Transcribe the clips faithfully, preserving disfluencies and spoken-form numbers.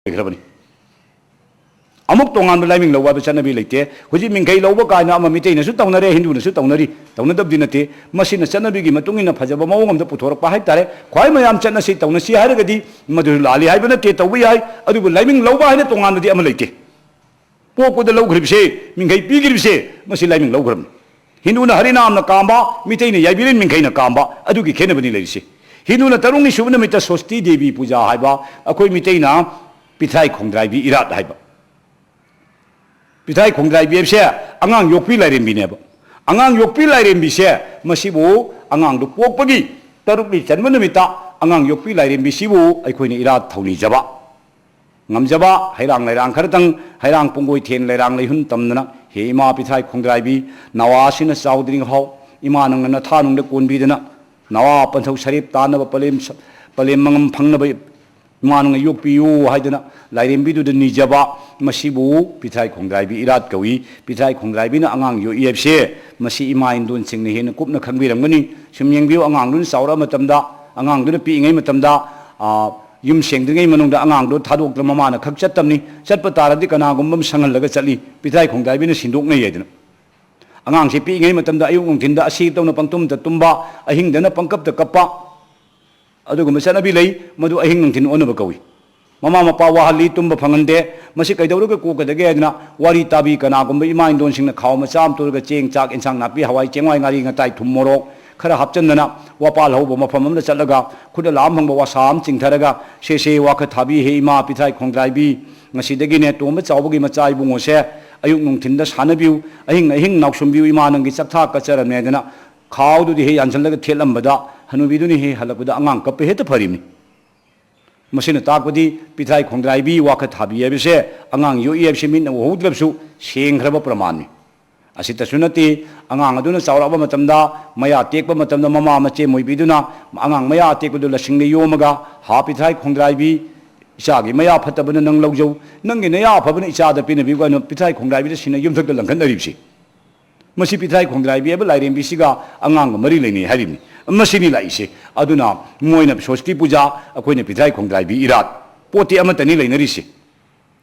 ꯂꯩꯈ꯭ꯔꯕꯅꯤ꯫ ꯑꯃꯨꯛ ꯇꯣꯉꯥꯟꯕ ꯂꯥꯏꯃꯤꯡ ꯂꯧꯕ ꯍꯥꯏꯕ ꯆꯠꯅꯕꯤ ꯂꯩꯇꯦ꯫ ꯍꯧꯖꯤꯛ ꯃꯤꯡꯈꯩ ꯂꯧꯕ ꯀꯥꯏꯅ ꯑꯃ ꯃꯤꯇꯩꯅꯁꯨ ꯇꯧꯅꯔꯦ, ꯍꯤꯟꯗꯨꯅꯁꯨ ꯇꯧꯅꯔꯤ, ꯇꯧꯅꯗꯕꯗꯤ ꯅꯠꯇꯦ꯫ ꯃꯁꯤꯅ ꯆꯠꯅꯕꯤꯒꯤ ꯃꯇꯨꯡ ꯏꯟꯅ ꯐꯖꯕ ꯃꯑꯣꯡ ꯑꯃꯗ ꯄꯨꯊꯣꯔꯛꯄ ꯍꯥꯏꯇꯥꯔꯦ꯫ ꯈ꯭ꯋꯥꯏ ꯃꯌꯥꯝ ꯆꯠꯅꯁꯤ, ꯇꯧꯅꯁꯤ ꯍꯥꯏꯔꯒꯗꯤ ꯃꯗꯨꯁꯨ ꯂꯥꯜꯂꯤ ꯍꯥꯏꯕ ꯅꯠꯇꯦ, ꯇꯧꯕ ꯌꯥꯏ꯫ ꯑꯗꯨꯕꯨ ꯂꯥꯏꯃꯤꯡ ꯂꯧꯕ ꯍꯥꯏꯅ ꯇꯣꯉꯥꯟꯕꯗꯤ ꯑꯃ ꯂꯩꯇꯦ꯫ ꯄꯣꯛꯄꯗ ꯂꯧꯈ꯭ꯔꯤꯕꯁꯦ, ꯃꯤꯡꯈꯩ ꯄꯤꯈ꯭ꯔꯤꯕꯁꯦ, ꯃꯁꯤ ꯂꯥꯏꯃꯤꯡ ꯂꯧꯈ꯭ꯔꯕꯅꯤ꯫ ꯍꯤꯟꯗꯨꯅ ꯍꯔꯤꯅꯥꯝꯅ ꯀꯥꯝꯕ, ꯃꯤꯇꯩꯅ ꯌꯥꯏꯕꯤꯔꯦꯟ ꯃꯤꯡꯈꯩꯅ ꯀꯥꯝꯕ, ꯑꯗꯨꯒꯤ ꯈꯦꯠꯅꯕꯅꯤ ꯂꯩꯔꯤꯁꯦ꯫ ꯍꯤꯟꯗꯨꯅ ꯇꯔꯨꯛꯅꯤ ꯁꯨꯕ ꯅꯨꯃꯤꯠꯇ ꯁꯣꯁꯇꯤ ꯗꯦꯕꯤ ꯄꯨꯖꯥ ꯍꯥꯏꯕ, ꯑꯩꯈꯣꯏ ꯃꯤꯇꯩꯅ ꯄꯤꯊ꯭ꯔꯥꯏ ꯈꯣꯡꯗ꯭ꯔꯥꯏꯕꯤ ꯏꯔꯥꯠ ꯍꯥꯏꯕ꯫ ꯄꯤꯊ꯭ꯔꯥꯏ ꯈꯣꯡꯗ꯭ꯔꯥꯏꯕꯤ ꯍꯥꯏꯕꯁꯦ ꯑꯉꯥꯡ ꯌꯣꯛꯄꯤ ꯂꯥꯏꯔꯦꯝꯕꯤꯅꯦꯕ꯫ ꯑꯉꯥꯡ ꯌꯣꯛꯄꯤ ꯂꯥꯏꯔꯦꯝꯕꯤꯁꯦ, ꯃꯁꯤꯕꯨ ꯑꯉꯥꯡꯗꯨ ꯄꯣꯛꯄꯒꯤ ꯇꯔꯨꯛꯅꯤ ꯆꯟꯕ ꯅꯨꯃꯤꯠꯇ ꯑꯉꯥꯡ ꯌꯣꯛꯄꯤ ꯂꯥꯏꯔꯦꯝꯕꯤꯁꯤꯕꯨ ꯑꯩꯈꯣꯏꯅ ꯏꯔꯥꯠ ꯊꯧꯅꯤꯖꯕ꯫ ꯉꯝꯖꯕ ꯍꯩꯔꯥꯡ ꯂꯩꯔꯥꯡ ꯈꯔꯇꯪ, ꯍꯩꯔꯥꯡ ꯄꯨꯡꯒꯣꯏ ꯊꯦꯟ ꯂꯩꯔꯥꯡ ꯂꯩꯍꯨꯟ ꯇꯝꯗꯅ, "ꯍꯦ ꯏꯃꯥ ꯄꯤꯊ꯭ꯔꯥꯏ ꯈꯣꯡꯗ꯭ꯔꯥꯏꯕꯤ, ꯅꯋꯥꯁꯤꯅ ꯆꯥꯎꯗ꯭ꯔꯤꯉꯩ ꯐꯥꯎ ꯏꯃꯥ ꯅꯪꯅ ꯅꯊꯥ ꯅꯨꯡꯗ ꯀꯣꯟꯕꯤꯗꯅ, ꯅꯋꯥ ꯄꯟꯊꯧ ꯁꯔꯦꯞ ꯇꯥꯅꯕ, ꯄꯂꯦꯝ ꯁ-, ꯄꯂꯦꯝ ꯃꯉꯝ ꯐꯪꯅꯕ ꯏꯃꯥ ꯅꯪꯅ ꯌꯣꯛꯄꯤꯌꯨ" ꯍꯥꯏꯗꯅ ꯂꯥꯏꯔꯦꯝꯕꯤꯗꯨꯗ ꯅꯤꯖꯕ, ꯃꯁꯤꯕꯨ ꯄꯤꯊ꯭ꯔꯥꯏ ꯈꯣꯡꯗ꯭ꯔꯥꯏꯕꯤ ꯏꯔꯥꯠ ꯀꯧꯏ꯫ ꯄꯤꯊ꯭ꯔꯥꯏ ꯈꯣꯡꯗ꯭ꯔꯥꯏꯕꯤꯅ ꯑꯉꯥꯡ ꯌꯣꯛꯏ ꯍꯥꯏꯕꯁꯦ, ꯃꯁꯤ ꯏꯃꯥ ꯏꯟꯗꯣꯟꯁꯤꯡꯅ ꯍꯦꯟꯅ ꯀꯨꯞꯅ ꯈꯪꯕꯤꯔꯝꯒꯅꯤ꯫ ꯁꯨꯝ ꯌꯦꯡꯕꯤꯌꯨ, ꯑꯉꯥꯡꯗꯨꯅ ꯆꯥꯎꯔꯛꯑ ꯃꯇꯝꯗ, ꯑꯉꯥꯡꯗꯨꯅ ꯄꯤꯛꯏꯉꯩ ꯃꯇꯝꯗ, ꯑ, ꯌꯨꯝ ꯁꯦꯡꯗ꯭ꯔꯤꯉꯩ ꯃꯅꯨꯡꯗ ꯑꯉꯥꯡꯗꯣ ꯊꯥꯗꯣꯛꯇꯅ ꯃꯃꯥꯅ ꯈꯛ ꯆꯠꯇꯕꯅꯤ꯫ ꯆꯠꯄ ꯇꯥꯔꯗꯤ ꯀꯅꯥꯒꯨꯝꯕ ꯑꯃ ꯁꯪꯍꯜꯂꯒ ꯆꯠꯂꯤ꯫ ꯄꯤꯊ꯭ꯔꯥꯏ ꯈꯣꯡꯗ꯭ꯔꯥꯏꯕꯤꯅ ꯁꯤꯟꯗꯣꯛꯅꯩ ꯍꯥꯏꯗꯅ꯫ ꯑꯉꯥꯡꯁꯤ ꯄꯤꯛꯏꯉꯩ ꯃꯇꯝꯗ ꯑꯌꯨꯛ ꯅꯨꯡꯊꯤꯟꯗ ꯑꯁꯤ ꯇꯧꯅ ꯄꯪꯇꯨꯝꯗ ꯇꯨꯝꯕ, ꯑꯍꯤꯡꯗꯅ ꯄꯪꯀꯞꯇ ꯀꯞꯄ, ꯑꯗꯨꯒꯨꯝꯕ ꯆꯠꯅꯕꯤ ꯂꯩ꯫ ꯃꯗꯨ ꯑꯍꯤꯡ ꯅꯨꯡꯊꯤꯟ ꯑꯣꯟꯅꯕ ꯀꯧꯏ꯫ ꯃꯃꯥ ꯃꯄꯥ ꯋꯥꯍꯜꯂꯤ, ꯇꯨꯝꯕ ꯐꯪꯍꯟꯗꯦ꯫ ꯃꯁꯤ ꯀꯩꯗꯧꯔꯒ ꯀꯣꯛꯀꯗꯒꯦ ꯍꯥꯏꯗꯅ ꯋꯥꯔꯤ ꯇꯥꯕꯤ꯫ ꯀꯅꯥꯒꯨꯝꯕ ꯏꯃꯥ ꯏꯟꯗꯣꯟꯁꯤꯡꯅ ꯈꯥꯎ ꯃꯆꯥ ꯑꯃ ꯇꯧꯔꯒ ꯆꯦꯡ, ꯆꯥꯛ, ꯏꯟꯁꯥꯡ ꯅꯥꯄꯤ, ꯍꯋꯥꯏ ꯆꯦꯡꯋꯥꯏ, ꯉꯥꯔꯤ ꯉꯇꯥꯏ, ꯊꯨꯝ ꯃꯣꯔꯣꯛ ꯈꯔ ꯍꯥꯞꯆꯟꯗꯅ ꯋꯥꯄꯥꯜ ꯍꯧꯕ ꯃꯐꯝ ꯑꯃꯗ ꯆꯠꯂꯒ ꯈꯨꯠꯅ ꯂꯥꯝ ꯐꯪꯕ ꯋꯥꯁꯥ ꯑꯃ ꯆꯤꯡꯊꯔꯒ, "ꯁꯦ ꯁꯦ ꯋꯥꯈ ꯊꯥꯕꯤ, ꯍꯦ ꯏꯃꯥ ꯄꯤꯊ꯭ꯔꯥꯏ ꯈꯣꯡꯗ꯭ꯔꯥꯏꯕꯤ, ꯉꯁꯤꯗꯒꯤꯅꯦ ꯇꯣꯝꯕ ꯆꯥꯎꯕꯒꯤ ꯃꯆꯥ ꯏꯕꯨꯡꯉꯣꯁꯦ ꯑꯌꯨꯛ ꯅꯨꯡꯊꯤꯟꯗ ꯁꯥꯟꯅꯕꯤꯌꯨ, ꯑꯍꯤꯡ ꯑꯍꯤꯡ ꯅꯥꯎꯁꯨꯝꯕꯤꯌꯨ, ꯏꯃꯥ ꯅꯪꯒꯤ ꯆꯥꯛꯊꯥ ꯀꯠꯆꯔꯝꯃꯦ" ꯍꯥꯏꯗꯅ ꯈꯥꯎꯗꯨꯗꯤ ꯍꯦꯛ ꯌꯥꯟꯁꯤꯜꯂꯒ ꯊꯦꯠꯂꯝꯕꯗ, ꯍꯅꯨꯕꯤꯗꯨꯅ ꯍꯦꯛ ꯍꯜꯂꯛꯄꯗ ꯑꯉꯥꯡ ꯀꯞꯄ ꯍꯦꯛꯇ ꯐꯔꯤꯕꯅꯤ꯫ ꯃꯁꯤꯅ ꯇꯥꯛꯄꯗꯤ ꯄꯤꯊ꯭ꯔꯥꯏ ꯈꯣꯡꯗ꯭ꯔꯥꯏꯕꯤ ꯋꯥꯈ ꯊꯥꯕꯤ ꯍꯥꯏꯕꯁꯦ ꯑꯉꯥꯡ ꯌꯣꯛꯏ ꯍꯥꯏꯕꯁꯤ ꯃꯤꯠꯅ ꯎꯍꯧꯗ꯭ꯔꯕꯁꯨ ꯁꯦꯡꯈ꯭ꯔꯕ ꯄ꯭ꯔꯃꯥꯟꯅꯤ꯫ ꯑꯁꯤꯇꯁꯨ ꯅꯠꯇꯦ, ꯑꯉꯥꯡ ꯑꯗꯨꯅ ꯆꯥꯎꯔꯛꯑꯕ ꯃꯇꯝꯗ, ꯃꯌꯥ ꯇꯦꯛꯄ ꯃꯇꯝꯗ ꯃꯃꯥ ꯃꯆꯦ ꯃꯣꯏꯕꯤꯗꯨꯅ ꯑꯉꯥꯡ ꯃꯌꯥ ꯑꯇꯦꯛꯄꯗꯨ ꯂꯁꯤꯡꯗ ꯌꯣꯝꯃꯒ, "ꯍꯥ ꯄꯤꯊ꯭ꯔꯥꯏ ꯈꯣꯡꯗ꯭ꯔꯥꯏꯕꯤ, ꯏꯆꯥꯒꯤ ꯃꯌꯥ ꯐꯠꯇꯕꯅ ꯅꯪ ꯂꯧꯖꯧ, ꯅꯪꯒꯤ ꯅꯌꯥ ꯑꯐꯕꯅ ꯏꯆꯥꯗ ꯄꯤꯅꯕꯤꯌꯨ" ꯍꯥꯏꯅ ꯄꯤꯊ꯭ꯔꯥꯏ ꯈꯣꯡꯗ꯭ꯔꯥꯏꯕꯤꯗ ꯁꯤꯅ ꯌꯨꯝꯊꯛꯇ ꯂꯪꯈꯠꯅꯔꯤꯕꯁꯤ꯫ ꯃꯁꯤ ꯄꯤꯊ꯭ꯔꯥꯏ ꯈꯣꯡꯗ꯭ꯔꯥꯏꯕꯤ ꯍꯥꯏꯕ ꯂꯥꯏꯔꯦꯝꯕꯤꯁꯤꯒ ꯑꯉꯥꯡꯒ ꯃꯔꯤ ꯂꯩꯅꯩ ꯍꯥꯏꯔꯤꯕꯅꯤ꯫ ꯃꯁꯤꯅꯤ ꯂꯥꯛꯏꯁꯦ꯫ ꯑꯗꯨꯅ ꯃꯣꯏꯅ ꯁꯣꯁꯇꯤ ꯄꯨꯖꯥ, ꯑꯩꯈꯣꯏꯅ ꯄꯤꯊ꯭ꯔꯥꯏ ꯈꯣꯡꯗ꯭ꯔꯥꯏꯕꯤ ꯏꯔꯥꯠ꯫ ꯄꯣꯠꯇꯤ ꯑꯃꯠꯇꯅꯤ ꯂꯩꯅꯔꯤꯁꯤ꯫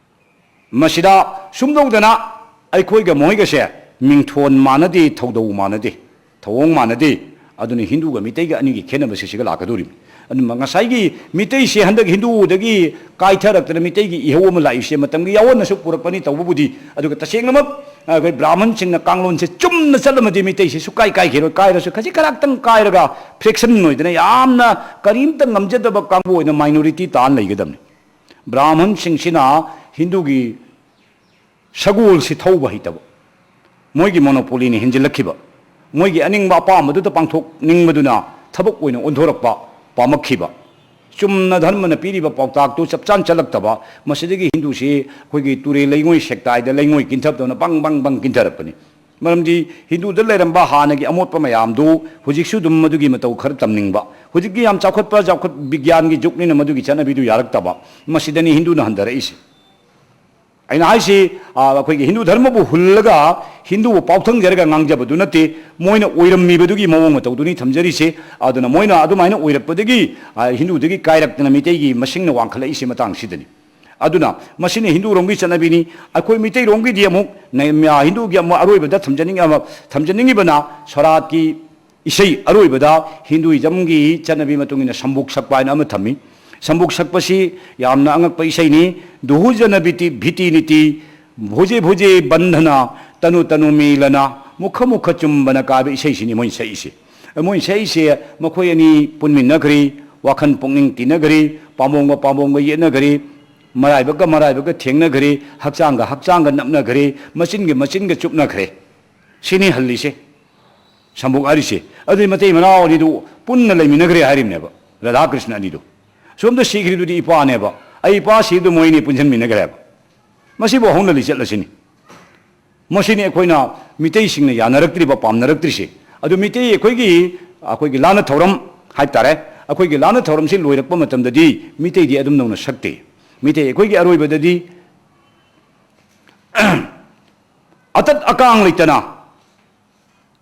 ꯃꯁꯤꯗ ꯁꯨꯝ ꯇꯧꯗꯅ ꯑꯩꯈꯣꯏꯒ ꯃꯈꯣꯏꯒꯁꯦ ꯃꯤꯡꯊꯣꯟ ꯃꯥꯟꯅꯗꯦ, ꯊꯧꯗꯧ ꯃꯥꯟꯅꯗꯦ, ꯊꯧꯑꯣꯡ ꯃꯥꯟꯅꯗꯦ꯫ ꯑꯗꯨꯅ ꯍꯤꯟꯗꯨꯒ ꯃꯤꯇꯩꯒ ꯑꯅꯤꯒꯤ ꯈꯦꯠꯅꯕꯁꯦ ꯁꯤꯒ ꯂꯥꯛꯀꯗꯧꯔꯤꯕꯅꯤ꯫ ꯑꯗꯨꯅ ꯉꯁꯥꯏꯒꯤ ꯃꯤꯇꯩꯁꯦ ꯍꯟꯗꯛ ꯍꯤꯟꯗꯨꯗꯒꯤ ꯀꯥꯏꯊꯔꯛꯇꯅ ꯃꯤꯇꯩꯒꯤ ꯏꯍꯧ ꯑꯃ ꯂꯥꯛꯏꯁꯦ ꯃꯇꯝꯒꯤ ꯌꯥꯑꯣꯟꯅꯁꯨ ꯄꯨꯔꯛꯄꯅꯤ꯫ ꯇꯧꯕꯕꯨꯗꯤ ꯑꯗꯨꯒ ꯇꯁꯦꯡꯅꯃꯛ ꯑꯩꯈꯣꯏ ꯕ꯭ꯔꯥꯍꯃꯟꯁꯤꯡꯅ ꯀꯥꯡꯂꯣꯟꯁꯦ ꯆꯨꯝꯅ ꯆꯠꯂꯝꯃꯗꯤ ꯃꯤꯇꯩꯁꯦ ꯁꯨꯀꯥꯏ ꯀꯥꯏꯈꯤꯔꯣꯏ꯫ ꯀꯥꯏꯔꯁꯨ ꯈꯖꯤꯛ ꯈꯔꯥꯛꯇꯪ ꯀꯥꯏꯔꯒ fraction ꯑꯣꯏꯗꯅ ꯌꯥꯝꯅ ꯀꯔꯤꯝꯇ ꯉꯝꯖꯗꯕ ꯀꯥꯡꯕꯨ ꯑꯣꯏꯅ minority ꯇꯥꯅ ꯂꯩꯒꯗꯕꯅꯤ꯫ ꯕ꯭ꯔꯥꯍꯃꯟꯁꯤꯡꯁꯤꯅ ꯍꯤꯟꯗꯨꯒꯤ ꯁꯒꯣꯜꯁꯤ ꯊꯧꯕ ꯍꯩꯇꯕ, ꯃꯣꯏꯒꯤ monopolyꯅ ꯍꯦꯟꯖꯤꯜꯂꯛꯈꯤꯕ, ꯃꯣꯏꯒꯤ ꯑꯅꯤꯡꯕ ꯑꯄꯥꯝꯕꯗꯨꯗ ꯄꯥꯡꯊꯣꯛꯅꯤꯡꯕꯗꯨꯅ ꯊꯕꯛ ꯑꯣꯏꯅ ꯑꯣꯟꯊꯣꯔꯛꯄ ꯄꯥꯝꯃꯛꯈꯤꯕ, ꯆꯨꯝꯅ ꯙꯔꯃꯅ ꯄꯤꯔꯤꯕ ꯄꯥꯎꯇꯥꯛꯇꯨ ꯆꯞ ꯆꯥꯅ ꯆꯠꯂꯛꯇꯕ, ꯃꯁꯤꯗꯒꯤ ꯍꯤꯟꯗꯨꯁꯤ ꯑꯩꯈꯣꯏꯒꯤ ꯇꯨꯔꯦꯜ ꯂꯩꯉꯣꯏ ꯁꯦꯛꯇꯥꯏꯗ ꯂꯩꯉꯣꯏ ꯀꯤꯟꯊꯞꯇꯧꯅ ꯕꯪ ꯕꯪ ꯕꯪ ꯀꯤꯟꯊꯔꯛꯄꯅꯤ꯫ ꯃꯔꯝꯗꯤ ꯍꯤꯟꯗꯨꯗ ꯂꯩꯔꯝꯕ ꯍꯥꯟꯅꯒꯤ ꯑꯃꯣꯠꯄ ꯃꯌꯥꯝꯗꯨ ꯍꯧꯖꯤꯛꯁꯨ ꯑꯗꯨꯝ ꯃꯗꯨꯒꯤ ꯃꯇꯧ ꯈꯔ ꯇꯝꯅꯤꯡꯕ, ꯍꯧꯖꯤꯛꯇꯤ ꯌꯥꯝ ꯆꯥꯎꯈꯠꯄ, ꯆꯥꯎꯈꯠ ꯕꯤꯒ꯭ꯌꯥꯟꯒꯤ ꯖꯨꯒꯅꯤꯅ ꯃꯗꯨꯒꯤ ꯆꯠꯅꯕꯤꯗꯨ ꯌꯥꯔꯛꯇꯕ, ꯃꯁꯤꯗꯅꯤ ꯍꯤꯟꯗꯨꯅ ꯍꯟꯊꯔꯛꯏꯁꯦ꯫ ꯑꯩꯅ ꯍꯥꯏꯁꯤ, ꯑ, ꯑꯩꯈꯣꯏꯒꯤ ꯍꯤꯟꯗꯨ ꯙꯔꯃꯕꯨ ꯍꯨꯜꯂꯒ ꯍꯤꯟꯗꯨꯕꯨ ꯄꯥꯎꯊꯪꯖꯔꯒ ꯉꯥꯡꯖꯕꯗꯨ ꯅꯠꯇꯦ, ꯃꯣꯏꯅ ꯑꯣꯏꯔꯝꯃꯤꯕꯗꯨꯒꯤ ꯃꯑꯣꯡ ꯃꯇꯧꯗꯨꯅꯤ ꯊꯝꯖꯔꯤꯁꯦ꯫ ꯑꯗꯨꯅ ꯃꯣꯏꯅ ꯑꯗꯨꯃꯥꯏꯅ ꯑꯣꯏꯔꯛꯄꯗꯒꯤ, ꯑ, ꯍꯤꯟꯗꯨꯗꯒꯤ ꯀꯥꯏꯔꯛꯇꯅ ꯃꯤꯇꯩꯒꯤ ꯃꯁꯤꯡꯅ ꯋꯥꯡꯈꯠꯂꯛꯏꯁꯦ ꯃꯇꯥꯡꯁꯤꯗꯅꯤ꯫ ꯑꯗꯨꯅ ꯃꯁꯤꯅ ꯍꯤꯟꯗꯨꯔꯣꯝꯒꯤ ꯆꯠꯅꯕꯤꯅꯤ꯫ ꯑꯩꯈꯣꯏ ꯃꯤꯇꯩꯔꯣꯝꯒꯤꯗꯤ ꯑꯃꯨꯛ ꯅ-, ꯃ-, ꯍꯤꯟꯗꯨꯒꯤ ꯑꯃꯨꯛ ꯑꯔꯣꯏꯕꯗ ꯊꯝꯖꯅꯤꯡ-, ꯑꯃ, ꯊꯝꯖꯅꯤꯡꯉꯤꯕꯅ ꯁꯣꯔꯥꯠꯀꯤ ꯏꯁꯩ ꯑꯔꯣꯏꯕꯗ ꯍꯤꯟꯗꯨꯏꯖꯝꯒꯤ ꯆꯠꯅꯕꯤ ꯃꯇꯨꯡ ꯏꯟꯅ ꯁꯝꯕꯨꯛ ꯁꯛꯄ ꯍꯥꯏꯅ ꯑꯃ ꯊꯝꯃꯤ꯫ ꯁꯝꯕꯨꯛ ꯁꯛꯄꯁꯤ ꯌꯥꯝꯅ ꯑꯉꯛꯄ ꯏꯁꯩꯅꯤ꯫ ꯗꯨꯍꯨ ꯖꯅ ꯕꯤꯇꯤ, ꯚꯤꯇꯤ ꯅꯤꯇꯤ, ꯚꯨꯖꯦ ꯚꯨꯖꯦ ꯕꯟꯙꯅ, ꯇꯅꯨ ꯇꯅꯨ ꯃꯤꯂꯅ, ꯃꯨꯈ ꯃꯨꯈ ꯆꯨꯝꯕꯅ ꯀꯥꯏꯕ ꯏꯁꯩꯁꯤꯅꯤ ꯃꯣꯏꯅ ꯁꯛꯏꯁꯦ꯫ ꯃꯣꯏꯅ ꯁꯛꯏꯁꯦ ꯃꯈꯣꯏ ꯑꯅꯤ ꯄꯨꯟꯃꯤꯟꯅꯈ꯭ꯔꯤ, ꯋꯥꯈꯜ ꯄꯨꯛꯅꯤꯡ ꯇꯤꯟꯅꯈ꯭ꯔꯤ, ꯄꯥꯝꯕꯣꯝꯒ ꯄꯥꯝꯕꯣꯝꯒ ꯌꯦꯠꯅꯈ꯭ꯔꯤ, ꯃꯔꯥꯏꯕꯛꯀ ꯃꯔꯥꯏꯕꯛꯀ ꯊꯦꯡꯅꯈ꯭ꯔꯦ, ꯍꯛꯆꯥꯡꯒ ꯍꯛꯆꯥꯡꯒ ꯅꯞꯅꯈ꯭ꯔꯦ, ꯃꯆꯤꯟꯒ ꯃꯆꯤꯟꯒ ꯆꯨꯞꯅꯈ꯭ꯔꯦ꯫ ꯁꯤꯅꯤ ꯍꯜꯂꯤꯁꯦ, ꯁꯝꯕꯨꯛ ꯍꯥꯏꯔꯤꯁꯦ꯫ ꯑꯗꯨꯗꯤ ꯃꯇꯩ ꯃꯅꯥꯎ ꯑꯅꯤꯗꯨ ꯄꯨꯟꯅ ꯂꯩꯃꯤꯟꯅꯈ꯭ꯔꯦ ꯍꯥꯏꯔꯤꯕꯅꯦꯕ, ꯔꯥꯙꯥ ꯀ꯭ꯔꯤꯁꯅ ꯑꯅꯤꯗꯨ꯫ ꯁꯣꯝꯗ ꯁꯤꯈ꯭ꯔꯤꯗꯨꯗꯤ ꯏꯄꯥꯅꯦꯕ, ꯑꯩ ꯏꯄꯥ ꯁꯤꯕꯗꯨ ꯃꯣꯏ ꯑꯅꯤ ꯄꯨꯟꯁꯤꯟꯃꯤꯟꯅꯈ꯭ꯔꯦꯕ꯫ ꯃꯁꯤꯕꯨ ꯍꯧꯅ ꯂꯤꯆꯠ ꯑꯁꯤꯅꯤ꯫ ꯃꯁꯤꯅꯤ ꯑꯩꯈꯣꯏꯅ ꯃꯤꯇꯩꯁꯤꯡꯅ ꯌꯥꯅꯔꯛꯇ꯭ꯔꯤꯕ, ꯄꯥꯝꯅꯔꯛꯇ꯭ꯔꯤꯁꯦ꯫ ꯑꯗꯨ ꯃꯤꯇꯩ ꯑꯩꯈꯣꯏꯒꯤ, ꯑꯩꯈꯣꯏꯒꯤ ꯂꯥꯟꯅ ꯊꯧꯔꯝ ꯍꯥꯏꯕ ꯇꯥꯔꯦ, ꯑꯩꯈꯣꯏꯒꯤ ꯂꯥꯟꯅ ꯊꯧꯔꯝꯁꯤ ꯂꯣꯏꯔꯛꯄ ꯃꯇꯝꯗꯗꯤ ꯃꯤꯇꯩꯗꯤ ꯑꯗꯨꯝ ꯅꯧꯅ ꯁꯛꯇꯦ꯫ ꯃꯤꯇꯩ ꯑꯩꯈꯣꯏꯒꯤ ꯑꯔꯣꯏꯕꯗꯗꯤ ꯑꯇꯠ ꯑꯀꯥꯡ ꯂꯩꯇꯅ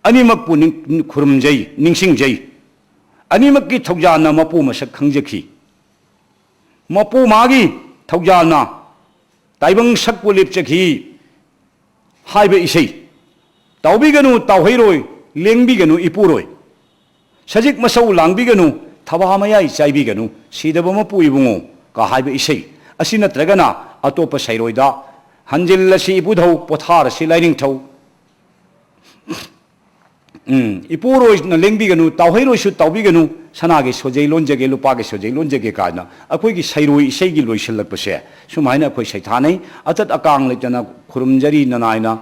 ꯑꯅꯤꯃꯛꯄꯨ ꯅꯤꯡ-, ꯈꯨꯔꯨꯝꯖꯩ, ꯅꯤꯡꯁꯤꯡꯖꯩ꯫ ꯑꯅꯤꯃꯛꯀꯤ ꯊꯧꯖꯥꯟꯅ ꯃꯄꯨ ꯃꯁꯛ ꯈꯪꯖꯈꯤ꯫ ꯃꯄꯨ ꯃꯥꯒꯤ ꯊꯧꯖꯥꯜꯅ ꯇꯥꯏꯕꯪ ꯁꯛꯄꯨ ꯂꯦꯞꯆꯈꯤ ꯍꯥꯏꯕ ꯏꯁꯩ꯫ ꯇꯥꯎꯕꯤꯒꯅꯨ ꯇꯥꯎꯍꯩꯔꯣꯏ, ꯂꯦꯡꯕꯤꯒꯅꯨ ꯏꯄꯨꯔꯣꯏ꯫ ꯁꯖꯤꯛ ꯃꯁꯧ ꯂꯥꯡꯕꯤꯒꯅꯨ, ꯊꯕꯥ ꯃꯌꯥꯏ ꯆꯥꯏꯕꯤꯒꯅꯨ, ꯁꯤꯗꯕ ꯃꯄꯨ ꯏꯕꯨꯡꯉꯣ ꯀ ꯍꯥꯏꯕ ꯏꯁꯩ꯫ ꯑꯁꯤ ꯅꯠꯇ꯭ꯔꯒꯅ ꯑꯇꯣꯞꯄ ꯁꯩꯔꯣꯏꯗ ꯍꯟꯖꯤꯜꯂꯁꯤ ꯏꯄꯨꯙꯧ, ꯄꯣꯊꯥꯔꯁꯤ ꯂꯥꯏꯅꯤꯡꯊꯧ꯫ ꯎꯝ, ꯏꯄꯨꯔꯣꯏꯅ ꯂꯦꯡꯕꯤꯒꯅꯨ, ꯇꯥꯎꯍꯩꯔꯣꯏꯁꯨ ꯇꯥꯎꯕꯤꯒꯅꯨ, ꯁꯅꯥꯒꯤ ꯁꯣꯖꯩ ꯂꯣꯟꯖꯒꯦ, ꯂꯨꯄꯥꯒꯤ ꯁꯣꯖꯩ ꯂꯣꯟꯖꯒꯦ ꯀꯥꯏꯅ ꯑꯩꯈꯣꯏꯒꯤ ꯁꯩꯔꯣꯏ ꯏꯁꯩꯒꯤ ꯂꯣꯏꯁꯤꯜꯂꯛꯄꯁꯦ ꯁꯨꯃꯥꯏꯅ ꯑꯩꯈꯣꯏ ꯁꯩꯊꯥꯅꯩ꯫ ꯑꯇꯠ ꯑꯀꯥꯡ ꯂꯩꯇꯅ ꯈꯨꯔꯨꯝꯖꯔꯤ ꯅꯅꯥꯏꯅ